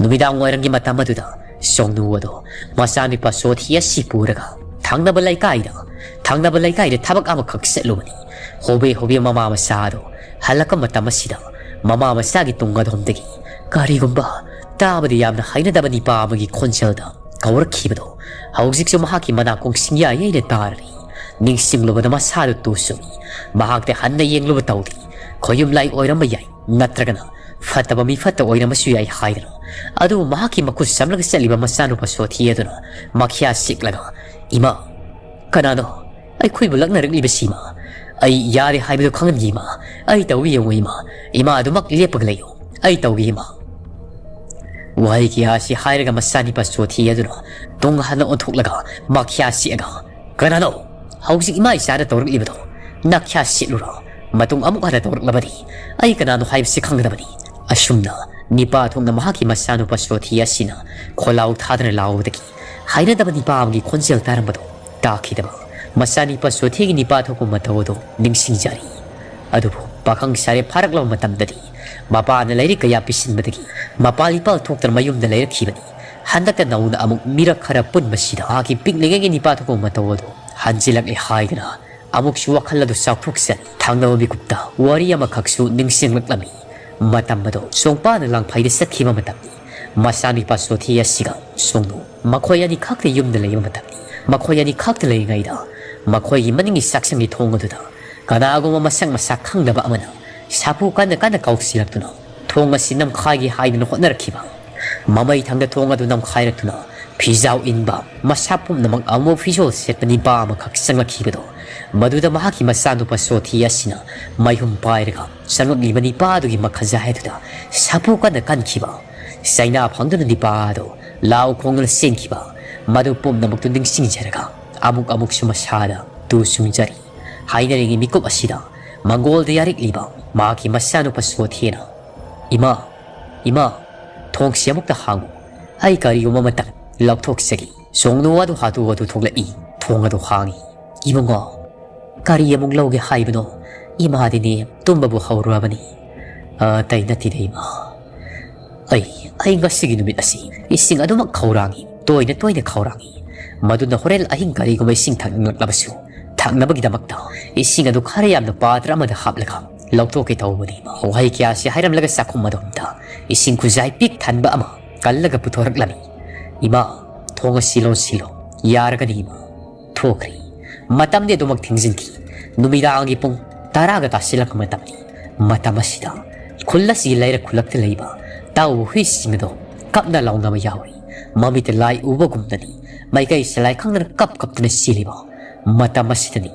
ꯅꯨꯃꯤꯗꯥꯡ ꯋꯥꯏꯔꯝꯒꯤ ꯃꯇꯝ ꯑꯗꯨꯗ ꯁꯣꯡꯅꯨ ꯑꯗꯣ ꯃꯆꯥꯅꯨꯄꯥ ꯆꯣꯊꯦ ꯑꯁꯤ ꯄꯨꯔꯒ ꯊꯪꯅꯕ ꯂꯩꯀꯥꯏꯗ, ꯊꯪꯅꯕ ꯂꯩꯀꯥꯏꯗ ꯊꯕꯛ ꯑꯃꯈꯛ ꯆꯠꯂꯨꯕꯅꯤ꯫ ꯍꯣꯕꯦ ꯍꯣꯕꯦ ꯃꯃꯥ ꯃꯆꯥ ꯑꯗꯣ ꯍꯜꯂꯛꯄ ꯃꯇꯝ ꯑꯁꯤꯗ ꯃꯃꯥ ꯃꯆꯥꯒꯤ ꯇꯨꯡ ꯑꯗꯣꯝꯗꯒꯤ ꯀꯔꯤꯒꯨꯝꯕ ꯇꯥꯕꯗ ꯌꯥꯝꯅ ꯍꯩꯅꯗꯕ ꯅꯤꯄꯥ ꯑꯃꯒꯤ ꯈꯣꯟꯖꯦꯜꯗ ꯀꯧꯔꯛꯈꯤꯕꯗꯣ ꯍꯧꯖꯤꯛꯁꯨ ꯃꯍꯥꯛꯀꯤ ꯃꯅꯥꯀꯣꯡ ꯁꯤꯡꯌꯥ ꯌꯩꯅ ꯇꯥꯔꯤ꯫ ꯅꯤꯡꯁꯤꯡꯂꯨꯕꯗ ꯃꯁꯥꯗꯨ ꯇꯨ ꯆꯨꯡꯏ꯫ ꯃꯍꯥꯛꯇ ꯍꯟꯅ ꯌꯦꯡꯂꯨꯕ ꯇꯧꯗꯦ꯫ ꯈꯣꯌꯨꯝ ꯂꯥꯏ ꯑꯣꯏꯔꯝꯕ ꯌꯥꯏ, ꯅꯠꯇ꯭ꯔꯒꯅ ꯐꯠꯇꯕ ꯃꯤ ꯐꯠꯇ ꯑꯣꯏꯔꯝꯕꯁꯨ ꯌꯥꯏ ꯍꯥꯏꯗꯅ꯫ ꯑꯗꯨꯕꯨ ꯃꯍꯥꯛꯀꯤ ꯃꯈꯨꯠ ꯆꯝꯂꯒ ꯆꯠꯂꯤꯕ ꯃꯆꯥꯅꯨꯄꯥ ꯆꯣꯊꯦ ꯑꯗꯨꯅ ꯃꯈ꯭ꯌꯥ ꯁꯤꯛꯂꯒ, "ꯏꯃꯥ, ꯀꯅꯥꯅꯣ ꯑꯩꯈꯣꯏꯕꯨ ꯂꯛꯅꯔꯛꯂꯤꯕꯁꯤ ꯏꯃꯥ? ꯑꯩ ꯌꯥꯔꯦ ꯍꯥꯏꯕꯗꯨ ꯈꯪꯍꯟꯒꯦ ꯏꯃꯥ꯫ ꯑꯩ ꯇꯧꯒꯦ ꯌꯦꯡꯉꯨ ꯏꯃꯥ꯫ ꯏꯃꯥ ꯑꯗꯨꯃꯛ ꯂꯦꯞꯄꯒ ꯂꯩꯌꯨ꯫ ꯑꯩ ꯇꯧꯒꯦ ꯏꯃꯥ"꯫ ꯋꯥꯍꯩ ꯀꯌꯥ ꯑꯁꯤ ꯍꯥꯏꯔꯒ ꯃꯆꯥꯅꯤꯄꯥ ꯆꯣꯊꯦ ꯑꯗꯨꯅ ꯇꯨꯡ ꯍꯟꯅ ꯑꯣꯟꯊꯣꯛꯂꯒ ꯃꯈ꯭ꯌꯥ ꯁꯤꯛꯑꯒ, "ꯀꯅꯥꯅꯣ ꯍꯧꯖꯤꯛ ꯏꯃꯥ ꯏꯆꯥꯗ ꯇꯧꯔꯛꯂꯤꯕꯗꯣ? ꯅꯥꯈ꯭ꯌꯥ ꯁꯤꯠꯂꯨꯔꯣ꯫ ꯃꯇꯨꯡ ꯑꯃꯨꯛ ꯍꯟꯅ ꯇꯧꯔꯛꯂꯕꯗꯤ ꯑꯩ ꯀꯅꯥꯅꯣ ꯍꯥꯏꯕꯁꯤ ꯈꯪꯒꯗꯕꯅꯤ"꯫ ꯑꯁꯨꯝꯅ ꯅꯤꯄꯥ ꯊꯣꯛꯅ ꯃꯍꯥꯛꯀꯤ ꯃꯆꯥꯅꯨꯄꯥ ꯆꯣꯊꯦ ꯑꯁꯤꯅ ꯈꯣꯜꯂꯥꯎ ꯊꯥꯗꯅ ꯂꯥꯎꯕꯗꯒꯤ ꯍꯩꯅꯗꯕ ꯅꯤꯄꯥ ꯑꯃꯒꯤ ꯈꯣꯟꯖꯦꯜ ꯇꯥꯔꯝꯕꯗꯣ ꯇꯥꯈꯤꯗꯕ ꯃꯆꯥꯅꯤꯄꯥ ꯆꯣꯊꯦꯒꯤ ꯅꯤꯄꯥ ꯊꯣꯛꯄ ꯃꯇꯧ ꯑꯗꯨ ꯅꯤꯡꯁꯤꯡꯖꯔꯤ꯫ ꯑꯗꯨꯕꯨ ꯄꯥꯈꯪ ꯁꯥꯔꯦ ꯐꯥꯔꯛꯂꯕ ꯃꯇꯝꯗꯗꯤ ꯃꯄꯥꯅ ꯂꯥꯏꯔꯤꯛ ꯀꯌꯥ ꯄꯤꯁꯤꯟꯕꯗꯒꯤ ꯃꯄꯥ ꯏꯄꯥꯜ ꯊꯣꯛꯇꯅ ꯃꯌꯨꯝꯗ ꯂꯩꯔꯛꯈꯤꯕꯅꯤ꯫ ꯍꯟꯗꯛꯇ ꯅꯧꯅ ꯑꯃꯨꯛ ꯃꯤꯔꯛ ꯈꯔ ꯄꯨꯟꯕꯁꯤꯗ ꯃꯍꯥꯛꯀꯤ ꯄꯤꯛꯂꯤꯉꯩꯒꯤ ꯅꯤꯄꯥ ꯊꯣꯛꯄ ꯃꯇꯧ ꯑꯗꯨ ꯍꯟꯖꯤꯜꯂꯛꯂꯦ ꯍꯥꯏꯗꯅ ꯑꯃꯨꯛꯁꯨ ꯋꯥꯈꯜ ꯑꯗꯨ ꯆꯥꯎꯊꯣꯛꯆꯔꯤ꯫ ꯊꯪꯅꯕ ꯃꯤꯀꯨꯞꯇ ꯋꯥꯔꯤ ꯑꯃꯈꯛꯁꯨ ꯅꯤꯡꯁꯤꯡꯂꯛꯂꯝꯃꯤ꯫ ꯃꯇꯝ ꯑꯗꯨ ꯁꯣꯡꯄꯥꯅ ꯂꯥꯡꯐꯩꯗ ꯆꯠꯈꯤꯕ ꯃꯇꯝꯅꯤ꯫ ꯃꯆꯥꯅꯨꯄꯥ ꯁꯣꯊꯤ ꯑꯁꯤꯒ ꯁꯣꯡꯅꯨ ꯃꯈꯣꯏ ꯑꯅꯤꯈꯛꯇ ꯌꯨꯝꯗ ꯂꯩꯕ ꯃꯇꯝꯅꯤ꯫ ꯃꯈꯣꯏ ꯑꯅꯤꯈꯛꯇ ꯂꯩꯔꯤꯉꯩꯗ ꯃꯈꯣꯏꯒꯤ ꯃꯅꯤꯡꯒꯤ ꯆꯥꯛꯁꯪꯒꯤ ꯊꯣꯡ ꯑꯗꯨꯗ ꯀꯅꯥꯒꯨꯝꯕ ꯃꯁꯛ ꯃꯁꯥ ꯈꯪꯗꯕ ꯑꯃꯅ ꯁꯥꯐꯨ ꯀꯟꯅ ꯀꯟꯅ ꯀꯥꯎꯁꯤꯜꯂꯛꯇꯨꯅ ꯊꯣꯡ ꯑꯁꯤ ꯅꯝꯈꯥꯏꯒꯦ ꯍꯥꯏꯗꯨꯅ ꯍꯣꯠꯅꯔꯛꯈꯤꯕ꯫ ꯃꯃꯩ ꯊꯪꯗ ꯊꯣꯡ ꯑꯗꯨ ꯅꯝꯈꯥꯏꯔꯛꯇꯨꯅ ꯐꯤꯖꯥꯎ ꯏꯟꯕ, ꯃꯁꯥ ꯄꯨꯝꯅꯃꯛ ꯑꯃꯨꯕ ꯐꯤꯖꯣꯜ ꯁꯦꯠꯄ ꯅꯤꯄꯥ ꯑꯃꯈꯛ ꯆꯪꯂꯛꯈꯤꯕꯗꯣ, ꯃꯗꯨꯗ ꯃꯍꯥꯛꯀꯤ ꯃꯆꯥꯅꯨꯄꯥ ꯁꯣꯊꯤ ꯑꯁꯤꯅ ꯃꯥꯏꯍꯨꯝ ꯄꯥꯏꯔꯒ ꯆꯪꯂꯛꯂꯤꯕ ꯅꯤꯄꯥ ꯑꯗꯨꯒꯤ ꯃꯈꯖꯥꯏ ꯑꯗꯨꯗ ꯁꯥꯐꯨ ꯀꯟꯅ ꯀꯟꯈꯤꯕ꯫ ꯆꯩꯅꯥ ꯐꯪꯗꯨꯅ ꯅꯤꯄꯥ ꯑꯗꯨ ꯂꯥꯎ ꯈꯣꯡꯗꯨꯅ ꯆꯦꯟꯈꯤꯕ꯫ ꯃꯗꯨ ꯄꯨꯝꯅꯃꯛꯇꯨ ꯅꯤꯡꯁꯤꯡꯖꯔꯒ ꯑꯃꯨꯛ ꯑꯃꯨꯛꯁꯨ ꯃꯁꯥꯗ ꯇꯨ ꯆꯨꯡꯖꯔꯤ꯫ ꯍꯥꯏꯅꯔꯤꯉꯩ ꯃꯤꯀꯨꯞ ꯑꯁꯤꯗ ꯃꯪꯒꯣꯜꯗ ꯌꯥꯔꯛꯂꯤꯕ ꯃꯍꯥꯛꯀꯤ ꯃꯆꯥꯅꯨꯄꯥ ꯁꯣꯊꯤꯅ, "ꯏꯃꯥ, ꯏꯃꯥ, ꯊꯣꯡꯁꯤ ꯑꯃꯨꯛꯇ ꯍꯥꯡꯉꯨ꯫ ꯑꯩ ꯀꯔꯤꯒꯨꯝꯕ ꯑꯃꯇꯪ ꯂꯧꯊꯣꯛꯆꯒꯦ꯫" ꯁꯣꯡꯅꯨ ꯑꯗꯨ ꯍꯥꯊꯨ ꯍꯥꯊꯨ ꯊꯣꯛꯂꯛꯏ꯫ ꯊꯣꯡ ꯑꯗꯨ ꯍꯥꯡꯉꯤ꯫ "ꯏꯕꯨꯡꯉꯣ, ꯀꯔꯤ ꯑꯃꯨꯛ ꯂꯧꯒꯦ ꯍꯥꯏꯕꯅꯣ? ꯏꯃꯥꯗꯤꯅꯦ ꯇꯨꯝꯕꯕꯨ ꯍꯧꯔꯨꯔꯕꯅꯤ꯫" "ꯑ, ꯑꯇꯩ ꯅꯠꯇꯦꯗ ꯏꯃꯥ꯫ ꯑꯩ, ꯑꯩ ꯉꯁꯤꯒꯤ ꯅꯨꯃꯤꯠ ꯑꯁꯤ ꯏꯁꯤꯡ ꯑꯗꯨꯃꯛ ꯈꯧꯔꯥꯡꯉꯤ꯫ ꯇꯣꯏꯅ ꯇꯣꯏꯅ ꯈꯧꯔꯥꯡꯉꯤ꯫ ꯃꯗꯨꯅ ꯍꯣꯔꯦꯟ ꯑꯍꯤꯡ ꯀꯔꯤꯒꯨꯝꯕ ꯏꯁꯤꯡ ꯊꯛꯅꯤꯡꯂꯛꯂꯕꯁꯨ ꯊꯛꯅꯕꯒꯤꯗꯃꯛꯇ ꯏꯁꯤꯡ ꯑꯗꯨ ꯈꯔ ꯌꯥꯝꯅ ꯄꯥꯇ꯭ꯔ ꯑꯃꯗ ꯍꯥꯞꯂꯒ ꯂꯧꯊꯣꯛꯀꯦ ꯇꯧꯕꯅꯤ꯫ ꯋꯥꯍꯩ ꯀꯌꯥꯁꯤ ꯍꯥꯏꯔꯝꯂꯒ ꯆꯥꯛꯈꯨꯝ ꯑꯗꯣꯝꯗ ꯏꯁꯤꯡ ꯈꯨꯖꯥꯏ ꯄꯤꯛ ꯊꯟꯕ ꯑꯃ ꯀꯜꯂꯒ ꯄꯨꯊꯣꯔꯛꯂꯝꯃꯤ꯫ "ꯏꯃꯥ, ꯊꯣꯡ ꯑꯁꯤ ꯂꯣꯟꯁꯤꯜꯂꯣ꯫" "ꯌꯥꯔꯒꯅꯤ ꯏꯃꯥ꯫" ꯊꯣꯛꯈ꯭ꯔꯦ꯫ ꯃꯇꯝꯗꯤ ꯑꯗꯨꯃꯛ ꯊꯦꯡꯖꯤꯟꯈꯤ꯫ ꯅꯨꯃꯤꯗꯥꯡꯒꯤ ꯄꯨꯡ ꯇꯔꯥꯒ ꯇꯥꯁꯤꯜꯂꯛꯄ ꯃꯇꯝꯅꯤ꯫ ꯃꯇꯝ ꯑꯁꯤꯗ ꯈꯨꯜ ꯑꯁꯤꯒꯤ ꯂꯩꯔꯛ ꯈꯨꯜꯂꯛꯇ ꯂꯩꯕ ꯇꯥꯎꯕ ꯍꯨꯏꯁꯤꯡ ꯑꯗꯨ ꯀꯞꯅ ꯂꯥꯎꯅꯕ ꯌꯥꯎꯔꯤ꯫ ꯃꯃꯤꯠꯇ ꯂꯥꯏ ꯎꯕꯒꯨꯝꯅꯅꯤ ꯃꯥꯏꯀꯩ ꯁꯂꯥꯏ ꯈꯪꯗꯅ ꯀꯞ ꯀꯞꯇꯨꯅ ꯆꯦꯜꯂꯤꯕ꯫ ꯃꯇꯝ ꯑꯁꯤꯗꯅꯤ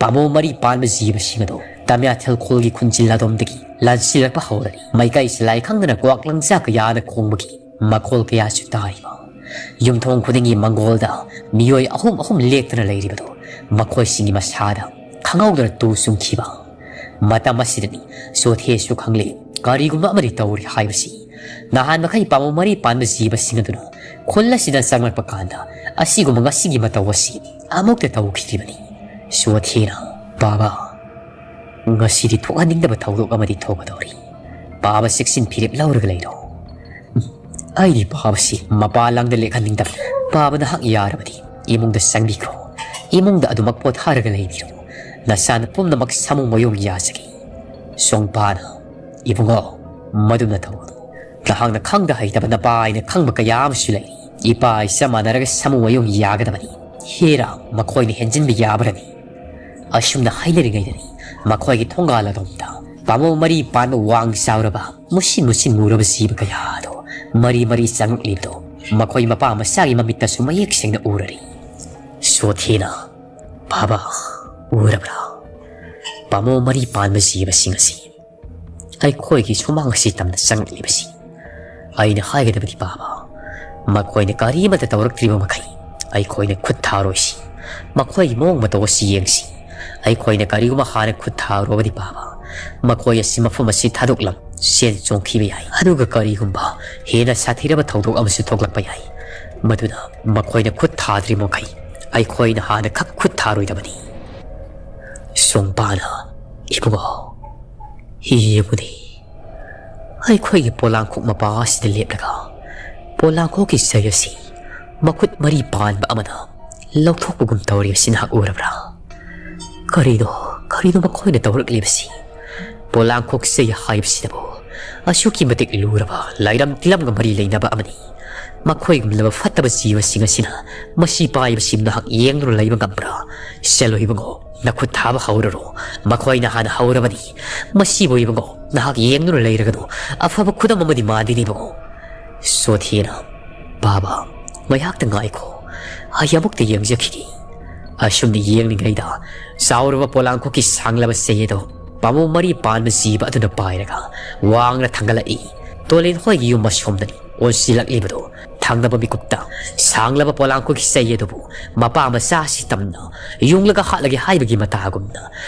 ꯄꯥꯝꯕꯣꯝ ꯃꯔꯤ ꯄꯥꯟꯕ ꯖꯤꯕꯁꯤꯡ ꯑꯗꯨ ꯇꯃꯤꯌꯥꯊꯦꯜ ꯈꯨꯜꯒꯤ ꯈꯨꯟꯖꯤꯜ ꯑꯗꯣꯝꯗꯒꯤ ꯂꯥꯟꯁꯤꯜꯂꯛꯄ ꯍꯧꯔꯅꯤ꯫ ꯃꯥꯏꯀꯩ ꯁꯂꯥꯏ ꯈꯪꯗꯅ ꯀ꯭ꯋꯥꯛ ꯂꯪꯖꯥ ꯀꯌꯥꯅ ꯈꯣꯡꯕꯒꯤ ꯃꯈꯣꯜ ꯀꯌꯥꯁꯨ ꯇꯥꯔꯤꯕ꯫ ꯌꯨꯝꯊꯣꯡ ꯈꯨꯗꯤꯡꯒꯤ ꯃꯪꯒꯣꯜꯗ ꯃꯤꯑꯣꯏ ꯑꯍꯨꯝ ꯑꯍꯨꯝ ꯂꯦꯛꯇꯨꯅ ꯂꯩꯔꯤꯕꯗꯨ ꯃꯈꯣꯏꯁꯤꯡꯒꯤ ꯃꯁꯥꯗ ꯈꯪꯍꯧꯗꯅ ꯇꯨ ꯆꯨꯡꯈꯤꯕ꯫ ꯃꯇꯝ ꯑꯁꯤꯗꯅꯤ ꯆꯣꯊꯦꯁꯨ ꯈꯪꯂꯦ ꯀꯔꯤꯒꯨꯝꯕ ꯑꯃꯗꯤ ꯇꯧꯔꯤ ꯍꯥꯏꯕꯁꯤ꯫ ꯅꯍꯥꯟ ꯃꯈꯩ ꯄꯥꯝꯕꯣꯝ ꯃꯔꯤ ꯄꯥꯟꯕ ꯖꯤꯕꯁꯤꯡ ꯑꯗꯨꯅ ꯈꯨꯜ ꯑꯁꯤꯗ ꯆꯪꯂꯛꯄ ꯀꯥꯟꯗ ꯑꯁꯤꯒꯨꯝꯕ ꯉꯁꯤꯒꯤ ꯃꯇꯧ ꯑꯁꯤ ꯑꯃꯨꯛꯇ ꯇꯧꯈꯤꯗ꯭ꯔꯤꯕꯅꯤ꯫ ꯆꯣꯊꯦꯅ, "ꯕꯥꯕꯥ, ꯉꯁꯤꯗꯤ ꯊꯣꯛꯍꯟꯅꯤꯡꯗꯕ ꯊꯧꯗꯣꯛ ꯑꯃꯗꯤ ꯊꯣꯛꯀꯗꯧꯔꯤ꯫ ꯕꯥꯕꯥ ꯆꯦꯛꯁꯤꯟ ꯐꯤꯔꯦꯞ ꯂꯧꯔꯒ ꯂꯩꯔꯣ꯫" "ꯑꯩꯗꯤ ꯕꯥꯕꯥꯁꯤ ꯃꯄꯥꯟ ꯂꯝꯗ ꯂꯦꯛꯍꯟꯅꯤꯡꯗꯕ꯫ ꯕꯥꯕꯥ ꯅꯍꯥꯛ ꯌꯥꯔꯕꯗꯤ ꯏꯃꯨꯡꯗ ꯆꯪꯕꯤꯈ꯭ꯔꯣ꯫ ꯏꯃꯨꯡꯗ ꯑꯗꯨꯃꯛ ꯄꯣꯊꯥꯔꯒ ꯂꯩꯕꯤꯔꯣ꯫ ꯅꯆꯥꯅ ꯄꯨꯝꯅꯃꯛ ꯁꯥꯃꯨ ꯃꯌꯨꯡ ꯌꯥꯖꯈꯤ꯫ ꯁꯣꯡꯄꯥꯅ, "ꯏꯕꯨꯡꯉꯣ, ꯃꯗꯨꯅ ꯇꯧꯒꯅꯨ꯫ ꯅꯍꯥꯛꯅ ꯈꯪꯗ ꯍꯩꯇꯕ ꯅꯄꯥ ꯑꯩꯅ ꯈꯪꯕ ꯀꯌꯥ ꯑꯃꯁꯨ ꯂꯩ꯫ ꯏꯄꯥ ꯏꯆꯥ ꯃꯥꯟꯅꯔꯒ ꯁꯥꯃꯨ ꯃꯌꯨꯡ ꯌꯥꯒꯗꯕꯅꯤ꯫ ꯍꯦꯔꯥ, ꯃꯈꯣꯏꯅ ꯍꯦꯟꯖꯤꯟꯕ ꯌꯥꯕ꯭ꯔꯅꯤ?" ꯑꯁꯨꯝꯅ ꯍꯥꯏꯅꯔꯤꯉꯩꯗꯅꯤ ꯃꯈꯣꯏꯒꯤ ꯊꯣꯡꯒꯥꯜ ꯑꯗꯣꯝꯗ ꯄꯥꯃꯣ ꯃꯔꯤ ꯄꯥꯟꯕ ꯋꯥꯡ ꯆꯥꯎꯔꯕ, ꯃꯨꯁꯤꯟ ꯃꯨꯁꯤꯟ ꯃꯨꯔꯕ ꯖꯤꯕ ꯀꯌꯥ ꯑꯗꯨ ꯃꯔꯤ ꯃꯔꯤ ꯆꯪꯂꯛꯂꯤꯕꯗꯨ ꯃꯈꯣꯏ ꯃꯄꯥ ꯃꯆꯥꯒꯤ ꯃꯃꯤꯠꯇꯁꯨ ꯃꯌꯦꯛ ꯁꯦꯡꯅ ꯎꯔꯔꯤ꯫ ꯁꯣꯊꯤꯅ, "ꯕꯥꯕꯥ, ꯎꯔꯕ꯭ꯔꯥ? ꯄꯥꯃꯣ ꯃꯔꯤ ꯄꯥꯟꯕ ꯖꯤꯕꯁꯤꯡ ꯑꯁꯤ ꯑꯩꯈꯣꯏꯒꯤ ꯁꯨꯃꯥꯡ ꯑꯁꯤ ꯇꯝꯅ ꯆꯪꯂꯛꯂꯤꯕꯁꯤ꯫ ꯑꯩꯅ ꯍꯥꯏꯒꯗꯕꯗꯤ, ꯕꯥꯕꯥ, ꯃꯈꯣꯏꯅ ꯀꯔꯤ ꯑꯃꯠꯇ ꯇꯧꯔꯛꯇ꯭ꯔꯤꯕ ꯃꯈꯩ ꯑꯩꯈꯣꯏꯅ ꯈꯨꯠ ꯊꯥꯔꯣꯏꯁꯤ꯫ ꯃꯈꯣꯏꯒꯤ ꯃꯑꯣꯡ ꯃꯇꯧ ꯑꯁꯤ ꯌꯦꯡꯁꯤ꯫ ꯑꯩꯈꯣꯏꯅ ꯀꯔꯤꯒꯨꯝꯕ ꯍꯥꯟꯅ ꯈꯨꯠ ꯊꯥꯔꯨꯔꯕꯗꯤ, ꯕꯥꯕꯥ, ꯃꯈꯣꯏ ꯑꯁꯤ ꯃꯐꯝ ꯑꯁꯤ ꯊꯥꯗꯣꯛꯂꯝ ꯁꯦꯟ ꯆꯣꯡꯈꯤꯕ ꯌꯥꯏ꯫ ꯑꯗꯨꯒ ꯀꯔꯤꯒꯨꯝꯕ ꯍꯦꯟꯅ ꯁꯥꯊꯤꯔꯕ ꯊꯧꯗꯣꯛ ꯑꯃꯁꯨ ꯊꯣꯛꯂꯛꯄ ꯌꯥꯏ꯫ ꯃꯗꯨꯅ ꯃꯈꯣꯏꯅ ꯈꯨꯠ ꯊꯥꯗ꯭ꯔꯤ ꯃꯈꯩ ꯑꯩꯈꯣꯏꯅ ꯍꯥꯟꯅ ꯈꯛ ꯈꯨꯠ ꯊꯥꯔꯣꯏꯗꯕꯅꯤ꯫" ꯁꯣꯡꯄꯥꯅ, "ꯏꯕꯨꯡꯉꯣ, ꯌꯦꯡꯉꯨꯅꯦ, ꯑꯩꯈꯣꯏꯒꯤ ꯄꯣꯂꯥꯡꯈꯣꯛ ꯃꯄꯥ ꯑꯁꯤꯗ ꯂꯦꯞꯂꯒ ꯄꯣꯂꯥꯡꯈꯣꯛꯀꯤ ꯆꯩ ꯑꯁꯤ ꯃꯈꯨꯠ ꯃꯔꯤ ꯄꯥꯟꯕ ꯑꯃꯅ ꯂꯧꯊꯣꯛꯄꯒꯨꯝ ꯇꯧꯔꯤꯕꯁꯤ ꯅꯍꯥꯛ ꯎꯔꯕ꯭ꯔꯥ? ꯀꯔꯤꯅꯣ, ꯀꯔꯤꯅꯣ ꯃꯈꯣꯏꯅ ꯇꯧꯔꯛꯂꯤꯕꯁꯤ? ꯄꯣꯂꯥꯡꯈꯣꯛ ꯆꯩ ꯍꯥꯏꯕꯁꯤꯗꯕꯨ ꯑꯁꯨꯛꯀꯤ ꯃꯇꯤꯛ ꯂꯨꯔꯕ ꯂꯥꯏꯔꯝ ꯇꯤꯂꯝꯒ ꯃꯔꯤ ꯂꯩꯅꯕ ꯑꯃꯅꯤ꯫ ꯃꯈꯣꯏꯒꯨꯝꯂꯕ ꯐꯠꯇꯕ ꯖꯤꯕꯁꯤꯡ ꯑꯁꯤꯅ ꯃꯁꯤ ꯄꯥꯏꯕꯁꯤ ꯅꯍꯥꯛ ꯌꯦꯡꯗꯨꯅ ꯂꯩꯕ ꯉꯝꯕ꯭ꯔꯥ? ꯆꯠꯂꯣ ꯏꯕꯨꯡꯉꯣ, ꯅꯈꯨꯠ ꯊꯥꯕ ꯍꯧꯔꯔꯣ꯫ ꯃꯈꯣꯏꯅ ꯍꯥꯟꯅ ꯍꯧꯔꯕꯅꯤ꯫ ꯃꯁꯤꯕꯨ ꯏꯕꯨꯡꯉꯣ, ꯅꯍꯥꯛ ꯌꯦꯡꯗꯨꯅ ꯂꯩꯔꯒꯅꯨ꯫ ꯑꯐꯕ ꯈꯨꯗꯝ ꯑꯃꯗꯤ ꯃꯥꯟꯗꯦꯅꯦ ꯏꯕꯨꯡꯉꯣ꯫" ꯁꯣꯊꯤꯅ, "ꯕꯥꯕꯥ, ꯉꯥꯏꯍꯥꯛꯇ ꯉꯥꯏꯈꯣ꯫ ꯑꯩ ꯑꯃꯨꯛꯇ ꯌꯦꯡꯖꯈꯤꯒꯦ꯫" ꯑꯁꯨꯝꯅ ꯌꯦꯡꯂꯤꯉꯩꯗ ꯆꯥꯎꯔꯕ ꯄꯣꯂꯥꯡꯈꯣꯛꯀꯤ ꯁꯥꯡꯂꯕ ꯆꯩ ꯑꯗꯨ ꯄꯥꯝꯕꯣꯝ ꯃꯔꯤ ꯄꯥꯟꯕ ꯖꯤꯕ ꯑꯗꯨꯅ ꯄꯥꯏꯔꯒ ꯋꯥꯡꯅ ꯊꯥꯡꯒꯠꯂꯛꯏ꯫ ꯇꯣꯂꯦꯟ ꯍꯣꯏꯒꯤ ꯌꯨꯝ ꯑꯁꯣꯝꯗꯅꯤ ꯑꯣꯟꯁꯤꯜꯂꯛꯂꯤꯕꯗꯨ꯫ ꯊꯪꯅꯕ ꯃꯤꯀꯨꯞꯇ ꯁꯥꯡꯂꯕ ꯄꯣꯂꯥꯡꯈꯣꯛꯀꯤ ꯆꯩ ꯑꯗꯨꯕꯨ ꯃꯄꯥ ꯃꯆꯥ ꯑꯁꯤ ꯇꯝꯅ ꯌꯨꯡꯂꯒ ꯍꯥꯠꯂꯒꯦ ꯍꯥꯏꯕꯒꯤ ꯃꯇꯥꯒꯨꯝꯅ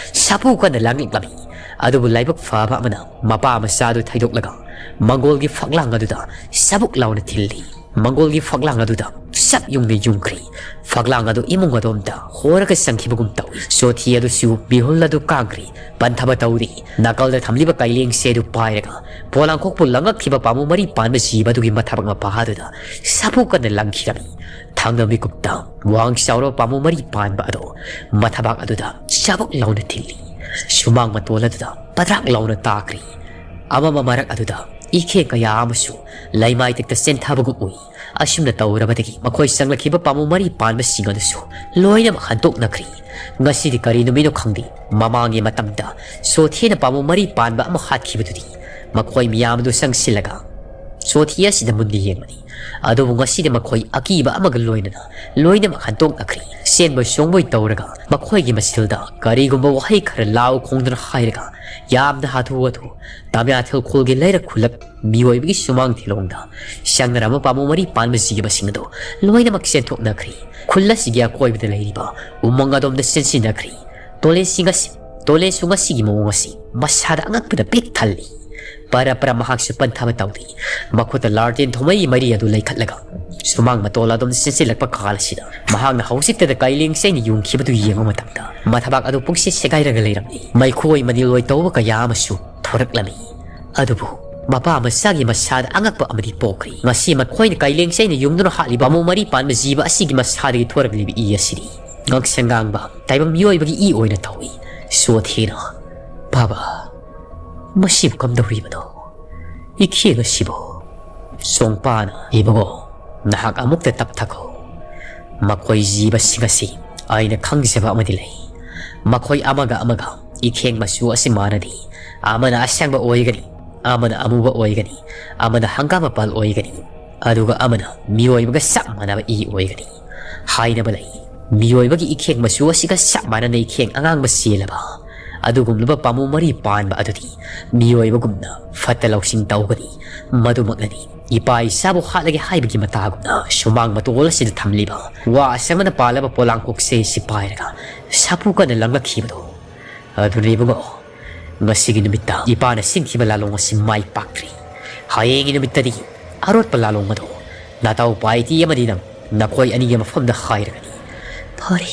ꯁꯥꯐꯨ ꯀꯟꯅ ꯂꯥꯡꯂꯛꯂꯝꯃꯤ꯫ ꯑꯗꯨꯕꯨ ꯂꯥꯏꯕꯛ ꯐꯕ ꯑꯃꯅ ꯃꯄꯥ ꯃꯆꯥ ꯑꯗꯨ ꯊꯩꯗꯣꯛꯂꯒ ꯃꯪꯒꯣꯜꯒꯤ ꯐꯛꯂꯥꯡ ꯑꯗꯨꯗ ꯁꯕꯨꯛ ꯂꯥꯎꯅ ꯊꯤꯜꯂꯤ꯫ ꯃꯪꯒꯣꯜꯒꯤ ꯐꯛꯂꯥꯡ ꯑꯗꯨꯗ ꯆꯞ ꯌꯨꯡꯅ ꯌꯨꯡꯈ꯭ꯔꯤ꯫ ꯐꯛꯂꯥꯡ ꯑꯗꯨ ꯏꯃꯨꯡ ꯑꯗꯣꯝꯗ ꯍꯣꯔꯒ ꯆꯪꯈꯤꯕꯒꯨꯝ ꯇꯧꯏ꯫ ꯁꯣꯊꯤ ꯑꯗꯨꯁꯨ ꯃꯤꯍꯨꯜ ꯑꯗꯨ ꯀꯥꯡꯈ꯭ꯔꯤ꯫ ꯄꯟꯊꯕ ꯇꯧꯗꯦ꯫ ꯅꯥꯀꯜꯗ ꯊꯝꯂꯤꯕ ꯀꯥꯏꯂꯦꯡꯁꯦ ꯑꯗꯨ ꯄꯥꯏꯔꯒ ꯄꯣꯂꯥꯡꯈꯣꯛꯄꯨ ꯂꯪꯉꯛꯈꯤꯕ ꯄꯥꯝꯕꯣꯝ ꯃꯔꯤ ꯄꯥꯟꯕ ꯖꯤꯕ ꯑꯗꯨꯒꯤ ꯃꯊꯕꯥꯛ ꯃꯄꯥ ꯑꯗꯨꯗ ꯁꯥꯐꯨ ꯀꯟꯅ ꯂꯪꯈꯤꯔꯝꯃꯤ꯫ ꯊꯥꯡꯗ ꯃꯤꯀꯨꯞꯇ ꯋꯥꯡ ꯆꯥꯎꯔꯕ ꯄꯥꯝꯕꯣꯝ ꯃꯔꯤ ꯄꯥꯟꯕ ꯑꯗꯨ ꯃꯊꯕꯥꯛ ꯑꯗꯨꯗ ꯆꯥꯕꯛ ꯂꯥꯎꯅ ꯊꯤꯜꯂꯤ꯫ ꯁꯨꯃꯥꯡ ꯃꯇꯣꯜ ꯑꯗꯨꯗ ꯄꯗ꯭ꯔꯥꯛ ꯂꯥꯎꯅ ꯇꯥꯈ꯭ꯔꯤ꯫ ꯑꯃꯝꯕ ꯃꯔꯛ ꯑꯗꯨꯗ ꯏꯈꯦꯡ ꯀꯌꯥ ꯑꯃꯁꯨ ꯂꯩꯃꯥꯏ ꯇꯦꯛꯇ ꯆꯦꯟꯊꯕꯒꯨꯝ ꯎꯏ꯫ ꯑꯁꯨꯝꯅ ꯇꯧꯔꯕꯗꯒꯤ ꯃꯈꯣꯏ ꯆꯪꯂꯛꯈꯤꯕ ꯄꯥꯝꯕꯣꯝ ꯃꯔꯤ ꯄꯥꯟꯕꯁꯤꯡ ꯑꯗꯨꯁꯨ ꯂꯣꯏꯅꯃꯛ ꯍꯟꯗꯣꯛꯅꯈ꯭ꯔꯤ꯫ ꯉꯁꯤꯗꯤ ꯀꯔꯤ ꯅꯨꯃꯤꯠꯅꯣ ꯈꯪꯗꯦ, ꯃꯃꯥꯡꯒꯤ ꯃꯇꯝꯗ ꯁꯣꯊꯦꯅ ꯄꯥꯝꯕꯣꯝ ꯃꯔꯤ ꯄꯥꯟꯕ ꯑꯃ ꯍꯥꯠꯈꯤꯕꯗꯨꯗꯤ ꯃꯈꯣꯏ ꯃꯤꯌꯥꯝ ꯑꯗꯨ ꯆꯪꯁꯤꯜꯂꯒ ꯁꯣꯊꯤ ꯑꯁꯤꯗ ꯃꯨꯟꯅ ꯌꯦꯡꯕꯅꯤ꯫ ꯑꯗꯨꯕꯨ ꯉꯁꯤꯗꯤ ꯃꯈꯣꯏ ꯑꯀꯤꯕ ꯑꯃꯒ ꯂꯣꯏꯅꯅ ꯂꯣꯏꯅꯃꯛ ꯍꯟꯗꯣꯛꯅꯈ꯭ꯔꯤ꯫ ꯆꯦꯟꯕꯣꯏ ꯆꯣꯡꯕꯣꯏ ꯇꯧꯔꯒ ꯃꯈꯣꯏꯒꯤ ꯃꯁꯦꯜꯗ ꯀꯔꯤꯒꯨꯝꯕ ꯋꯥꯍꯩ ꯈꯔ ꯂꯥꯎ ꯈꯣꯡꯗꯨꯅ ꯍꯥꯏꯔꯒ ꯌꯥꯝꯅ ꯍꯥꯊꯨ ꯍꯥꯊꯨ ꯇꯥꯃꯤꯌꯥꯊꯦꯜ ꯈꯨꯜꯒꯤ ꯂꯩꯔꯛ ꯈꯨꯜꯂꯛ ꯃꯤꯑꯣꯏꯕꯒꯤ ꯁꯨꯃꯥꯡ ꯊꯤꯂꯣꯡꯗ ꯆꯪꯅꯔꯝꯕ ꯄꯥꯝꯕꯣꯝ ꯃꯔꯤ ꯄꯥꯟꯕ ꯖꯤꯕꯁꯤꯡ ꯑꯗꯨ ꯂꯣꯏꯅꯃꯛ ꯆꯦꯟꯊꯣꯛꯅꯈ꯭ꯔꯤ꯫ ꯈꯨꯜ ꯑꯁꯤꯒꯤ ꯑꯀꯣꯏꯕꯗ ꯂꯩꯔꯤꯕ ꯎꯃꯪ ꯑꯗꯣꯝꯗ ꯆꯦꯟꯁꯤꯟꯅꯈ꯭ꯔꯤ꯫ ꯇꯣꯂꯦꯟꯁꯤꯡ ꯑꯁꯤ, ꯇꯣꯂꯦꯟꯁꯨ ꯉꯁꯤꯒꯤ ꯃꯑꯣꯡ ꯑꯁꯤ ꯃꯁꯥꯗ ꯑꯉꯛꯄꯗ ꯄꯤꯛ ꯊꯜꯂꯤ꯫ ꯄꯔꯞ ꯄꯔꯞ ꯃꯍꯥꯛꯁꯨ ꯄꯟꯊꯕ ꯇꯧꯔꯤ꯫ ꯃꯈꯨꯠꯇ ꯂꯥꯔꯇꯦꯟ ꯊꯣꯃꯩ ꯃꯔꯤ ꯑꯗꯨ ꯂꯩꯈꯠꯂꯒ ꯁꯨꯃꯥꯡ ꯃꯇꯣꯜ ꯑꯗꯣꯝꯗ ꯆꯦꯟꯁꯤꯜꯂꯛꯄ ꯀꯥꯜ ꯑꯁꯤꯗ ꯃꯍꯥꯛꯅ ꯍꯧꯖꯤꯛꯇꯗ ꯀꯥꯏꯂꯦꯡ ꯆꯩꯅ ꯌꯨꯡꯈꯤꯕꯗꯨ ꯌꯦꯡꯕ ꯃꯇꯝꯗ ꯃꯊꯕꯥꯛ ꯑꯗꯨ ꯄꯨꯡꯁꯦ ꯁꯦꯒꯥꯏꯔꯒ ꯂꯩꯔꯝꯃꯤ꯫ ꯃꯩꯈꯣꯏ ꯃꯅꯤꯜꯂꯣꯏ ꯇꯧꯕ ꯀꯌꯥ ꯑꯃꯁꯨ ꯊꯣꯔꯛꯂꯝꯃꯤ꯫ ꯑꯗꯨꯕꯨ ꯃꯄꯥ ꯃꯆꯥꯒꯤ ꯃꯁꯥꯗ ꯑꯉꯛꯄ ꯑꯃꯗꯤ ꯄꯣꯛꯈ꯭ꯔꯤ꯫ ꯉꯁꯤ ꯃꯈꯣꯏꯅ ꯀꯥꯏꯂꯦꯡ ꯆꯩꯅ ꯌꯨꯡꯗꯨꯅ ꯍꯥꯠꯂꯤꯕ ꯄꯥꯝꯕꯣꯝ ꯃꯔꯤ ꯄꯥꯟꯕ ꯖꯤꯕ ꯑꯁꯤꯒꯤ ꯃꯁꯥꯗꯒꯤ ꯊꯣꯔꯛꯂꯤꯕ ꯏ ꯑꯁꯤꯗꯤ ꯉꯛꯁꯪ ꯉꯥꯡꯕ ꯇꯥꯏꯕꯪ ꯃꯤꯑꯣꯏꯕꯒꯤ ꯏ ꯑꯣꯏꯅ ꯊꯧꯏ꯫ ꯁꯣꯊꯦꯅ, "ꯕꯥꯕꯥ, ꯃꯁꯤꯕꯨ ꯀꯝꯗꯧꯔꯤꯕꯅꯣ? ꯏꯈꯦꯡ ꯑꯁꯤꯕꯨ?" ꯆꯣꯡꯄꯥꯅ, "ꯏꯕꯨꯡꯉꯣ, ꯅꯍꯥꯛ ꯑꯃꯨꯛꯇ ꯇꯞꯊꯈꯣ꯫ ꯃꯈꯣꯏ ꯖꯤꯕꯁꯤꯡ ꯑꯁꯤ ꯑꯩꯅ ꯈꯪꯖꯕ ꯑꯃꯗꯤ ꯂꯩ꯫ ꯃꯈꯣꯏ ꯑꯃꯒ ꯑꯃꯒ ꯏꯈꯦꯡ ꯃꯆꯨ ꯑꯁꯤ ꯃꯥꯟꯅꯗꯦ꯫ ꯑꯃꯅ ꯑꯁꯪꯕ ꯑꯣꯏꯒꯅꯤ, ꯑꯃꯅ ꯑꯃꯨꯕ ꯑꯣꯏꯒꯅꯤ, ꯑꯃꯅ ꯍꯪꯒꯥꯝ ꯃꯄꯥꯜ ꯑꯣꯏꯒꯅꯤ, ꯑꯗꯨꯒ ꯑꯃꯅ ꯃꯤꯑꯣꯏꯕꯒ ꯆꯞ ꯃꯥꯟꯅꯕ ꯏ ꯑꯣꯏꯒꯅꯤ ꯍꯥꯏꯅꯕ ꯂꯩ꯫ ꯃꯤꯑꯣꯏꯕꯒꯤ ꯏꯈꯦꯡ ꯃꯆꯨ ꯑꯁꯤꯒ ꯆꯞ ꯃꯥꯟꯅꯅ ꯏꯈꯦꯡ ꯑꯉꯥꯡꯕ ꯆꯦꯜꯂꯕ ꯑꯗꯨꯒꯨꯝꯂꯕ ꯄꯥꯝꯕꯣꯝ ꯃꯔꯤ ꯄꯥꯟꯕ ꯑꯗꯨꯗꯤ ꯃꯤꯑꯣꯏꯕꯒꯨꯝꯅ ꯐꯠꯇ ꯂꯧꯁꯤꯡ ꯇꯧꯒꯅꯤ꯫ ꯃꯗꯨꯃꯛꯅꯅꯤ ꯏꯄꯥ ꯏꯆꯥꯕꯨ ꯍꯥꯠꯂꯒꯦ ꯍꯥꯏꯕꯒꯤ ꯃꯇꯥꯒꯨꯝꯅ ꯁꯨꯃꯥꯡ ꯃꯇꯣꯜ ꯑꯁꯤꯗ ꯊꯝꯂꯤꯕ ꯋꯥ ꯑꯁꯪꯕꯅ ꯄꯥꯜꯂꯕ ꯄꯣꯂꯥꯡ ꯀꯣꯛꯆꯩ ꯑꯁꯤ ꯄꯥꯏꯔꯒ ꯁꯥꯐꯨ ꯀꯟꯅ ꯂꯪꯂꯛꯈꯤꯕꯗꯣ꯫ ꯑꯗꯨꯅ ꯏꯕꯨꯡꯉꯣ, ꯉꯁꯤꯒꯤ ꯅꯨꯃꯤꯠꯇ ꯏꯄꯥꯅ ꯁꯤꯟꯈꯤꯕ ꯂꯥꯂꯣꯡ ꯑꯁꯤ ꯃꯥꯏ ꯄꯥꯛꯇ꯭ꯔꯤ꯫ ꯍꯌꯦꯡꯒꯤ ꯅꯨꯃꯤꯠꯇꯗꯤ ꯑꯔꯣꯠꯄ ꯂꯥꯂꯣꯡ ꯑꯗꯣ ꯅꯇꯥꯎ ꯄꯥꯏꯇꯤ ꯑꯃꯗꯤ ꯅꯪ ꯅꯈꯣꯏ ꯑꯅꯤꯒꯤ ꯃꯐꯝꯗ ꯍꯥꯏꯔꯒꯅꯤ꯫ ꯐꯔꯦ,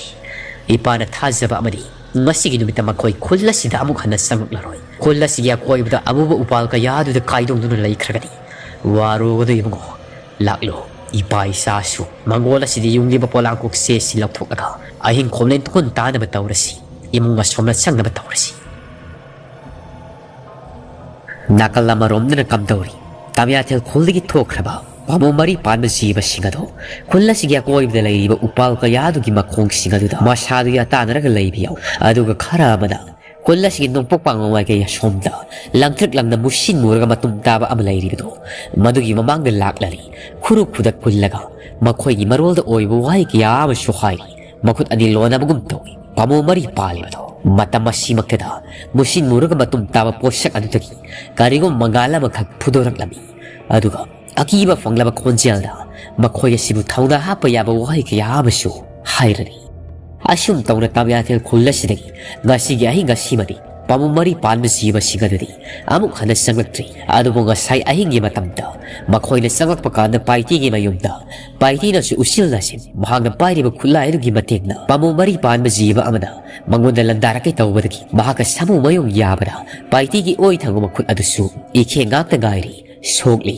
ꯏꯄꯥꯅ ꯊꯥꯖꯕ ꯑꯃꯗꯤ ꯉꯁꯤꯒꯤ ꯅꯨꯃꯤꯠꯇ ꯃꯈꯣꯏ ꯈꯨꯜ ꯑꯁꯤꯗ ꯑꯃꯨꯛ ꯍꯟꯅ ꯆꯪꯂꯛꯂꯔꯣꯏ꯫ ꯈꯨꯜ ꯑꯁꯤꯒꯤ ꯑꯀꯣꯏꯕꯗ ꯑꯃꯨꯕ ꯎꯄꯥꯜ ꯀꯌꯥꯗꯨꯗ ꯀꯥꯏꯗꯣꯡꯗꯨꯅ ꯂꯩꯈ꯭ꯔꯒꯅꯤ꯫ ꯋꯥꯔꯨꯒꯅꯨ ꯏꯕꯨꯡꯉꯣ, ꯂꯥꯛꯂꯣ꯫ ꯏꯄꯥ ꯏꯆꯥꯁꯨ ꯃꯪꯒꯣꯜ ꯑꯁꯤꯗ ꯌꯨꯡꯂꯤꯕ ꯄꯣꯂꯥꯡꯀꯣꯛꯁꯦ ꯁꯤ ꯂꯧꯊꯣꯛꯂꯒ ꯑꯍꯤꯡ ꯈꯣꯝꯂꯦꯟ ꯇꯨꯡꯒꯣꯟ ꯇꯥꯅꯕ ꯇꯧꯔꯁꯤ꯫ ꯏꯃꯨꯡ ꯑꯁꯣꯝꯅ ꯆꯪꯅꯕ ꯇꯧꯔꯁꯤ꯫ ꯅꯥꯀꯜ ꯑꯃꯔꯣꯝꯗꯅ ꯀꯝꯗꯧꯔꯤ? ꯇꯥꯃꯤꯌꯥꯊꯦꯜ ꯈꯨꯜꯗꯒꯤ ꯊꯣꯛꯈ꯭ꯔꯕ ꯄꯥꯃꯨ ꯃꯔꯤ ꯄꯥꯟꯕ ꯖꯤꯕꯁꯤꯡ ꯑꯗꯣ ꯈꯨꯜ ꯑꯁꯤꯒꯤ ꯑꯀꯣꯏꯕꯗ ꯂꯩꯔꯤꯕ ꯎꯄꯥꯜ ꯀꯌꯥꯗꯨꯒꯤ ꯃꯈꯣꯡꯁꯤꯡ ꯑꯗꯨꯗ ꯃꯁꯥꯗꯨ ꯌꯥꯇꯥꯅꯔꯒ ꯂꯩꯕ ꯌꯥꯎꯏ꯫ ꯑꯗꯨꯒ ꯈꯔ ꯑꯃꯅ ꯈꯨꯜ ꯑꯁꯤꯒꯤ ꯅꯣꯡꯄꯣꯛ ꯄꯥꯡꯕ ꯃꯥꯏꯀꯩ ꯑꯁꯣꯝꯗ ꯂꯪꯊ꯭ꯔꯤꯛ ꯂꯪꯅ ꯃꯨꯁꯤꯟ ꯃꯨꯔꯒ ꯃꯇꯨꯝ ꯇꯥꯕ ꯑꯃ ꯂꯩꯔꯤꯕꯗꯣ, ꯃꯗꯨꯒꯤ ꯃꯃꯥꯡꯗ ꯂꯥꯛꯂꯔꯤ꯫ ꯈꯨꯔꯨ ꯈꯨꯗꯛ ꯄꯨꯜꯂꯒ ꯃꯈꯣꯏꯒꯤ ꯃꯔꯣꯜꯗ ꯑꯣꯏꯕ ꯋꯥꯍꯩ ꯀꯌꯥ ꯑꯃꯁꯨ ꯍꯥꯏꯔꯤ꯫ ꯃꯈꯨꯠ ꯑꯅꯤ ꯂꯣꯟꯅꯕꯒꯨꯝ ꯇꯧꯏ꯫ ꯄꯥꯃꯨ ꯃꯔꯤ ꯄꯥꯜꯂꯤꯕꯗꯣ꯫ ꯃꯇꯝ ꯑꯁꯤꯃꯛꯇꯗ ꯃꯨꯁꯤꯟ ꯃꯨꯔꯒ ꯃꯇꯨꯝ ꯇꯥꯕ ꯄꯣꯠꯁꯛ ꯑꯗꯨꯗꯒꯤ ꯀꯔꯤꯒꯨꯝꯕ ꯃꯉꯥꯜ ꯑꯃꯈꯛ ꯐꯨꯗꯣꯔꯛꯂꯝꯃꯤ꯫ ꯑꯗꯨꯒ ꯑꯀꯤꯕ ꯐꯪꯂꯕ ꯈꯣꯟꯖꯦꯜꯗ ꯃꯈꯣꯏ ꯑꯁꯤꯕꯨ ꯊꯧꯅꯥ ꯍꯥꯞꯄ ꯌꯥꯕ ꯋꯥꯍꯩ ꯀꯌꯥ ꯑꯃꯁꯨ ꯍꯥꯏꯔꯅꯤ꯫ ꯑꯁꯨꯝ ꯇꯧꯅ ꯇꯥꯃꯤꯌꯥꯊꯦꯜ ꯈꯨꯜ ꯑꯁꯤꯗꯒꯤ ꯉꯁꯤꯒꯤ ꯑꯍꯤꯡ ꯑꯁꯤꯃꯗꯤ ꯄꯥꯃꯨ ꯃꯔꯤ ꯄꯥꯟꯕ ꯖꯤꯕꯁꯤꯡ ꯑꯗꯨꯗꯤ ꯑꯃꯨꯛ ꯍꯟꯅ ꯆꯪꯂꯛꯇ꯭ꯔꯤ꯫ ꯑꯗꯨꯕꯨ ꯉꯁꯥꯏ ꯑꯍꯤꯡꯒꯤ ꯃꯇꯝꯗ ꯃꯈꯣꯏꯅ ꯆꯪꯂꯛꯄ ꯀꯥꯟꯗ ꯄꯥꯏꯇꯤꯒꯤ ꯃꯌꯨꯝꯗ ꯄꯥꯏꯇꯤꯅꯁꯨ ꯎꯆꯤꯜ ꯅꯥꯆꯤꯟ ꯃꯍꯥꯛꯅ ꯄꯥꯏꯔꯤꯕ ꯈꯨꯠꯂꯥꯏ ꯑꯗꯨꯒꯤ ꯃꯇꯦꯡꯅ ꯄꯥꯃꯨ ꯃꯔꯤ ꯄꯥꯟꯕ ꯖꯤꯕ ꯑꯃꯅ ꯃꯉꯣꯟꯗ ꯂꯥꯟꯗꯥꯔꯛꯀꯦ ꯇꯧꯕꯗꯒꯤ ꯃꯍꯥꯛꯀ ꯁꯥꯃꯨ ꯃꯌꯨꯡ ꯌꯥꯕꯗ ꯄꯥꯏꯇꯤꯒꯤ ꯑꯣꯏ ꯊꯪꯕ ꯃꯈꯨꯠ ꯑꯗꯨꯁꯨ ꯏꯈꯦ ꯉꯥꯛꯇ ꯉꯥꯏꯔꯤ ꯁꯣꯛꯂꯤ꯫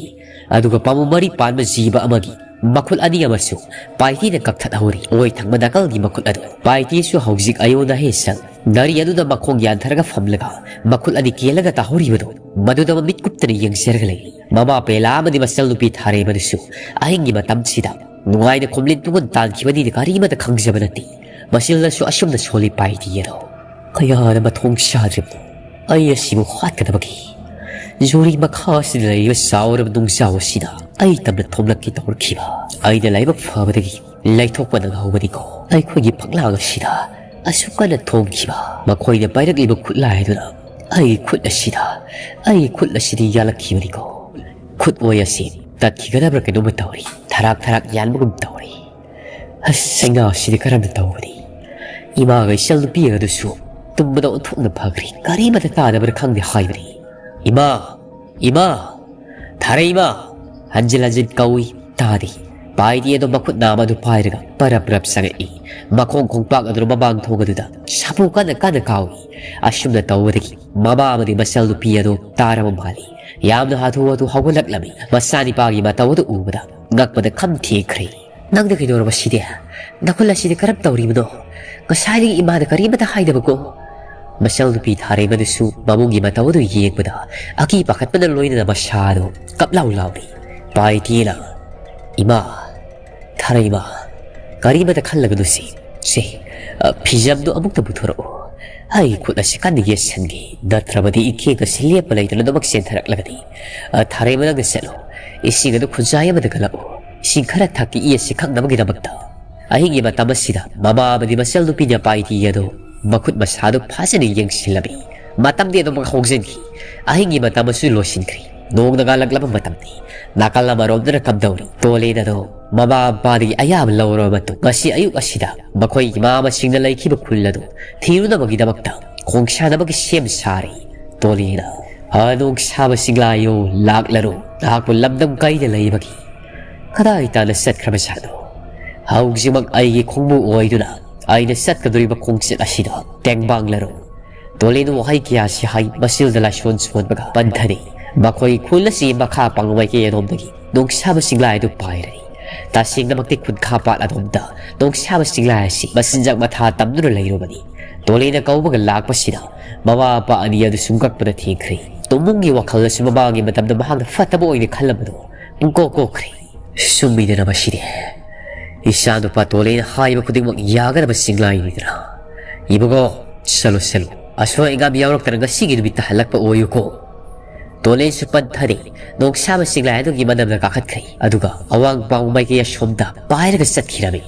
ꯑꯗꯨꯒ ꯄꯥꯃꯨ ꯃꯔꯤ ꯄꯥꯟꯕ ꯖꯤꯕ ꯑꯃꯒꯤ ꯃꯈꯨꯠ ꯑꯅꯤ ꯑꯃꯁꯨ ꯄꯥꯏꯇꯤꯅ ꯀꯛꯊꯠꯍꯧꯔꯤ꯫ ꯑꯣꯏ ꯊꯪꯕ ꯅꯥꯀꯜꯒꯤ ꯃꯈꯨꯠ ꯑꯗꯨ ꯄꯥꯏꯇꯤꯁꯨ ꯍꯧꯖꯤꯛ ꯑꯌꯣꯟ ꯑꯍꯦꯟ ꯁꯪ ꯒꯥꯔꯤ ꯑꯗꯨꯗ ꯃꯈꯣꯡ ꯌꯥꯟꯊꯔꯒ ꯐꯝꯂꯒ ꯃꯈꯨꯠ ꯑꯅꯤ ꯀꯦꯜꯂꯒ ꯇꯥꯍꯧꯔꯤꯕꯗꯨ, ꯃꯗꯨꯗ ꯃꯃꯤꯠ ꯀꯨꯞꯇꯅ ꯌꯦꯡꯖꯔꯒ ꯂꯩꯔꯤ꯫ ꯃꯃꯥ ꯄꯦꯂꯥ ꯑꯃꯗꯤ ꯃꯆꯜꯅꯨꯄꯤ ꯊꯥꯔꯦꯝ ꯑꯗꯨꯁꯨ ꯑꯍꯤꯡꯒꯤ ꯃꯇꯝꯁꯤꯗ ꯅꯨꯡꯉꯥꯏꯅ ꯈꯣꯝꯂꯦꯟ ꯇꯨꯡꯒꯣꯟ ꯇꯥꯟꯈꯤꯕꯅꯤꯅ ꯀꯔꯤꯃꯠꯇ ꯈꯪꯖꯕ ꯅꯠꯇꯦ꯫ ꯃꯁꯤꯜꯗꯁꯨ ꯑꯁꯨꯝꯅ ꯁꯣꯜꯂꯤ ꯄꯥꯏꯇꯤ ꯑꯗꯣ꯫ ꯀꯌꯥꯅ ꯃꯊꯣꯡ ꯆꯥꯗ꯭ꯔꯤꯕꯅꯣ ꯑꯩ ꯑꯁꯤꯕꯨ ꯍꯥꯠꯀꯗꯕꯒꯤ? ꯖꯨꯔꯤ ꯃꯈꯥ ꯑꯁꯤꯗ ꯂꯩꯔꯤꯕ ꯆꯥꯎꯔꯕ ꯅꯨꯡꯖꯥꯎ ꯑꯁꯤꯗ ꯑꯩ ꯇꯝꯅ ꯊꯣꯝꯂꯛꯀꯦ ꯇꯧꯔꯛꯈꯤꯕ꯫ ꯑꯩꯅ ꯂꯥꯏꯕꯛ ꯐꯕꯗꯒꯤ ꯂꯩꯊꯣꯛꯄ ꯅꯪꯍꯧꯕꯅꯤꯀꯣ꯫ ꯑꯩꯈꯣꯏꯒꯤ ꯐꯛꯂꯥꯡ ꯑꯁꯤꯗ ꯑꯁꯨꯛ ꯀꯟꯅ ꯊꯣꯝꯈꯤꯕ ꯃꯈꯣꯏꯅ ꯄꯥꯏꯔꯛꯂꯤꯕ ꯈꯨꯠꯂꯥꯏ ꯑꯗꯨꯅ ꯑꯩꯒꯤ ꯈꯨꯠ ꯑꯁꯤꯗ, ꯑꯩꯒꯤ ꯈꯨꯠ ꯑꯁꯤꯗ ꯌꯥꯜꯂꯛꯈꯤꯕꯅꯤꯀꯣ꯫ ꯈꯨꯠ ꯑꯣꯏ ꯑꯁꯤ ꯇꯠꯈꯤꯒꯗꯕ꯭ꯔꯥ ꯀꯩꯅꯣꯝꯃ ꯇꯧꯔꯤ꯫ ꯊꯔꯥꯛ ꯊꯔꯥꯛ ꯌꯥꯟꯕꯒꯨꯝ ꯇꯧꯔꯤ꯫ ꯑꯁ, ꯁꯩꯅꯥꯁꯤꯗꯤ ꯀꯔꯝꯅ ꯇꯧꯒꯅꯤ? ꯏꯃꯥꯒ ꯏꯆꯜ ꯅꯨꯄꯤ ꯑꯗꯨꯁꯨ ꯇꯨꯝꯕꯗ ꯑꯣꯟꯊꯣꯛꯅ ꯐꯈ꯭ꯔꯦ꯫ ꯀꯔꯤꯃꯠꯇ ꯇꯥꯗꯕ꯭ꯔꯥ ꯈꯪꯗꯦ ꯍꯥꯏꯕꯅꯤ꯫ "ꯏꯃꯥ! ꯏꯃꯥ! ꯊꯥꯔꯦ ꯏꯃꯥ!" ꯍꯟꯖꯤꯟ ꯍꯟꯖꯤꯟ ꯀꯧꯏ, ꯇꯥꯗꯦ꯫ ꯄꯥꯏꯗꯤ ꯑꯗꯨ ꯃꯈꯨꯠ ꯅꯥꯝꯃ ꯑꯗꯨ ꯄꯥꯏꯔꯒ ꯄꯔꯞ ꯄꯔꯞ ꯆꯪꯉꯛꯏ꯫ ꯃꯈꯣꯡ ꯈꯣꯡꯄꯥꯛ ꯑꯗꯨꯅ ꯃꯃꯥꯡ ꯊꯣꯡ ꯑꯗꯨꯗ ꯁꯥꯐꯨ ꯀꯟꯅ ꯀꯟꯅ ꯀꯥꯎꯏ꯫ ꯑꯁꯨꯝꯅ ꯇꯧꯕꯗꯒꯤ ꯃꯃꯥ ꯑꯃꯗꯤ ꯃꯆꯜ ꯅꯨꯄꯤ ꯑꯗꯨ ꯇꯥꯔꯕ ꯃꯥꯜꯂꯤ꯫ ꯌꯥꯝꯅ ꯍꯥꯊꯨ ꯍꯥꯊꯨ ꯍꯧꯒꯠꯂꯛꯂꯝꯃꯤ꯫ ꯃꯆꯥꯅꯤꯄꯥꯒꯤ ꯃꯇꯧ ꯑꯗꯨ ꯎꯕꯗ ꯉꯛꯄꯗ ꯈꯝ ꯊꯦꯡꯈ꯭ꯔꯦ꯫ "ꯅꯪꯗꯤ ꯀꯩꯗꯧꯔꯕ ꯁꯤꯗꯤ? ꯅꯈꯨꯠ ꯑꯁꯤꯗꯤ ꯀꯔꯝ ꯇꯧꯔꯤꯕꯅꯣ? ꯉꯁꯥꯏꯗꯒꯤ ꯏꯃꯥꯗ ꯀꯔꯤꯃꯇ ꯍꯥꯏꯗꯕꯀꯣ?" ꯃꯆꯜ ꯅꯨꯄꯤ ꯊꯥꯔꯦꯝ ꯑꯗꯨꯁꯨ ꯃꯕꯨꯡꯒꯤ ꯃꯇꯧ ꯑꯗꯨ ꯌꯦꯡꯕꯗ ꯑꯀꯤ ꯄꯥꯈꯠꯄꯅ ꯂꯣꯏꯅꯅ ꯃꯁꯥꯗꯨ ꯀꯞ ꯂꯥꯎ ꯂꯥꯎꯔꯤ꯫ ꯄꯥꯏꯇꯤꯅ, "ꯏꯃꯥ, ꯊꯥꯔꯩꯃ, ꯀꯔꯤꯃꯇ ꯈꯜꯂꯒꯅꯨ ꯁꯤ꯫ ꯁꯦ, ꯑ, ꯐꯤꯖꯝꯗꯨ ꯑꯃꯨꯛꯇ ꯄꯨꯊꯣꯔꯛꯎ꯫ ꯑꯩ ꯈꯨꯠ ꯑꯁꯤ ꯀꯟꯅ ꯌꯦꯠꯁꯟꯒꯦ, ꯅꯠꯇ꯭ꯔꯕꯗꯤ ꯏꯈꯦꯡ ꯑꯁꯤ ꯂꯦꯞꯄ ꯂꯩꯇꯅ ꯑꯗꯨꯃꯛ ꯆꯦꯟꯊꯔꯛꯂꯒꯅꯤ꯫ ꯑ, ꯊꯥꯔꯩꯃ, ꯅꯪꯅ ꯆꯠꯂꯨ꯫ ꯏꯁꯤꯡ ꯑꯗꯨ ꯈꯨꯖꯥꯏ ꯑꯃꯗ ꯀꯜꯂꯛꯎ꯫ ꯏꯁꯤꯡ ꯈꯔ ꯊꯛꯀꯦ, ꯏ ꯑꯁꯤ ꯈꯪꯅꯕꯒꯤꯗꯃꯛꯇ꯫" ꯑꯍꯤꯡꯒꯤ ꯃꯇꯝ ꯑꯁꯤꯗ ꯃꯃꯥ ꯑꯃꯗꯤ ꯃꯆꯜ ꯅꯨꯄꯤꯅ ꯄꯥꯏꯇꯤ ꯑꯗꯨ ꯃꯈꯨꯠ ꯃꯁꯥꯗꯨ ꯐꯖꯅ ꯌꯦꯡꯁꯤꯜꯂꯝꯃꯤ꯫ ꯃꯇꯝꯗꯤ ꯑꯗꯨꯃꯛ ꯍꯧꯖꯤꯟꯈꯤ꯫ ꯑꯍꯤꯡꯒꯤ ꯃꯇꯝ ꯑꯁꯨ ꯂꯣꯏꯁꯤꯟꯈ꯭ꯔꯤ꯫ ꯅꯣꯡꯅ ꯉꯥꯜꯂꯛꯂꯕ ꯃꯇꯝꯅꯤ꯫ ꯅꯥꯀꯜ ꯑꯃꯔꯣꯝꯗꯅ ꯀꯝꯗꯧꯔꯤ? ꯇꯣꯂꯦꯟ ꯑꯗꯣ ꯃꯃꯥ ꯃꯄꯥꯗꯒꯤ ꯑꯌꯥꯕ ꯂꯧꯔꯕ ꯃꯇꯨꯡ, ꯉꯁꯤ ꯑꯌꯨꯛ ꯑꯁꯤꯗ ꯃꯈꯣꯏꯒꯤ ꯃꯃꯥ ꯃꯁꯤꯡꯅ ꯂꯩꯈꯤꯕ ꯈꯨꯜ ꯑꯗꯨ ꯊꯤꯔꯨꯅꯕꯒꯤꯗꯃꯛꯇ ꯈꯣꯡꯁꯥꯟꯅꯕꯒꯤ ꯁꯦꯝ ꯁꯥꯔꯤ꯫ ꯇꯣꯂꯦꯟꯅ, "ꯑ, ꯅꯣꯡꯁꯥꯕ ꯁꯤꯡꯂꯥꯏꯌꯣ, ꯂꯥꯛꯂꯔꯣ꯫ ꯅꯍꯥꯛꯄꯨ ꯂꯝꯗꯝ ꯀꯩꯗ ꯂꯩꯕꯒꯤ ꯀꯗꯥꯏ ꯇꯥꯅ ꯆꯠꯈ꯭ꯔꯕꯖꯥꯠꯅꯣ? ꯍꯧꯖꯤꯛꯃꯛ ꯑꯩꯒꯤ ꯈꯣꯡꯕꯨ ꯑꯣꯏꯗꯨꯅ ꯑꯩꯅ ꯆꯠꯀꯗꯧꯔꯤꯕ ꯈꯣꯡꯆꯠ ꯑꯁꯤꯗ ꯇꯦꯡꯕꯥꯡꯂꯔꯣ?" ꯇꯣꯂꯦꯟ ꯋꯥꯍꯩ ꯀꯌꯥꯁꯤ ꯍꯥꯏ, ꯃꯆꯤꯜꯗ ꯂꯥꯏꯁꯣꯟ ꯁꯣꯟꯕꯒ ꯄꯟꯊꯔꯤ꯫ ꯃꯈꯣꯏ ꯈꯨꯜ ꯑꯁꯤ ꯃꯈꯥ ꯄꯥꯡ ꯃꯥꯏꯀꯩ ꯑꯗꯣꯝꯗꯒꯤ ꯅꯣꯡꯁꯥꯕ ꯁꯤꯡꯂꯥꯏ ꯑꯗꯨ ꯄꯥꯏꯔꯛꯏ꯫ ꯇꯁꯦꯡꯅꯃꯛꯇꯤ ꯈꯨꯠꯈꯥ ꯄꯥꯠ ꯑꯗꯣꯝꯗ ꯅꯣꯡꯁꯥꯕ ꯁꯤꯡꯂꯥꯏ ꯑꯁꯤ ꯃꯆꯤꯟꯖꯥꯛ ꯃꯊꯥ ꯇꯝꯗꯨꯅ ꯂꯩꯔꯨꯕꯅꯤ꯫ ꯇꯣꯂꯦꯟꯅ ꯀꯧꯕꯒ ꯂꯥꯛꯄꯁꯤꯗ ꯃꯃꯥ ꯃꯄꯥ ꯑꯅꯤ ꯑꯗꯨ ꯁꯨꯝꯀꯛꯄꯗ ꯊꯦꯡꯈ꯭ꯔꯦ꯫ ꯇꯨꯝꯃꯨꯡꯒꯤ ꯋꯥꯈꯜꯗꯁꯨ ꯃꯃꯥꯡꯒꯤ ꯃꯇꯝꯗ ꯃꯍꯥꯛꯅ ꯐꯠꯇꯕ ꯑꯣꯏꯅ ꯈꯜꯂꯝꯕꯗꯣ ꯄꯨꯡꯀꯣꯛ ꯀꯣꯛꯈ꯭ꯔꯦ꯫ ꯆꯨꯝꯃꯤꯗꯅ ꯃꯁꯤꯗꯤ? ꯏꯆꯥꯅꯨꯄꯥ ꯇꯣꯂꯦꯟꯅ ꯍꯥꯏꯕ ꯈꯨꯗꯤꯡꯃꯛ ꯌꯥꯒꯗꯕ ꯆꯤꯡꯂꯥꯏꯅꯤꯗꯅ꯫ ꯏꯕꯨꯡꯉꯣ, ꯆꯠꯂꯣ, ꯆꯠꯂꯣ꯫ ꯑꯁꯣꯏ ꯑꯉꯥꯝ ꯌꯥꯎꯔꯛꯇꯅ ꯉꯁꯤꯒꯤ ꯅꯨꯃꯤꯠꯇ ꯍꯜꯂꯛꯄ ꯑꯣꯏꯌꯨꯀꯣ꯫ ꯇꯣꯂꯦꯟꯁꯨ ꯄꯟꯊꯔꯦ꯫ ꯅꯣꯡꯁꯥꯕ ꯆꯤꯡꯂꯥꯏ ꯑꯗꯨꯒꯤ ꯃꯅꯝꯗ ꯀꯥꯈꯠꯈ꯭ꯔꯦ꯫ ꯑꯗꯨꯒ ꯑꯋꯥꯡ ꯄꯥꯎ ꯃꯥꯏꯀꯩ ꯑꯁꯣꯝꯗ ꯄꯥꯏꯔꯒ ꯆꯠꯈꯤꯔꯝꯃꯤ꯫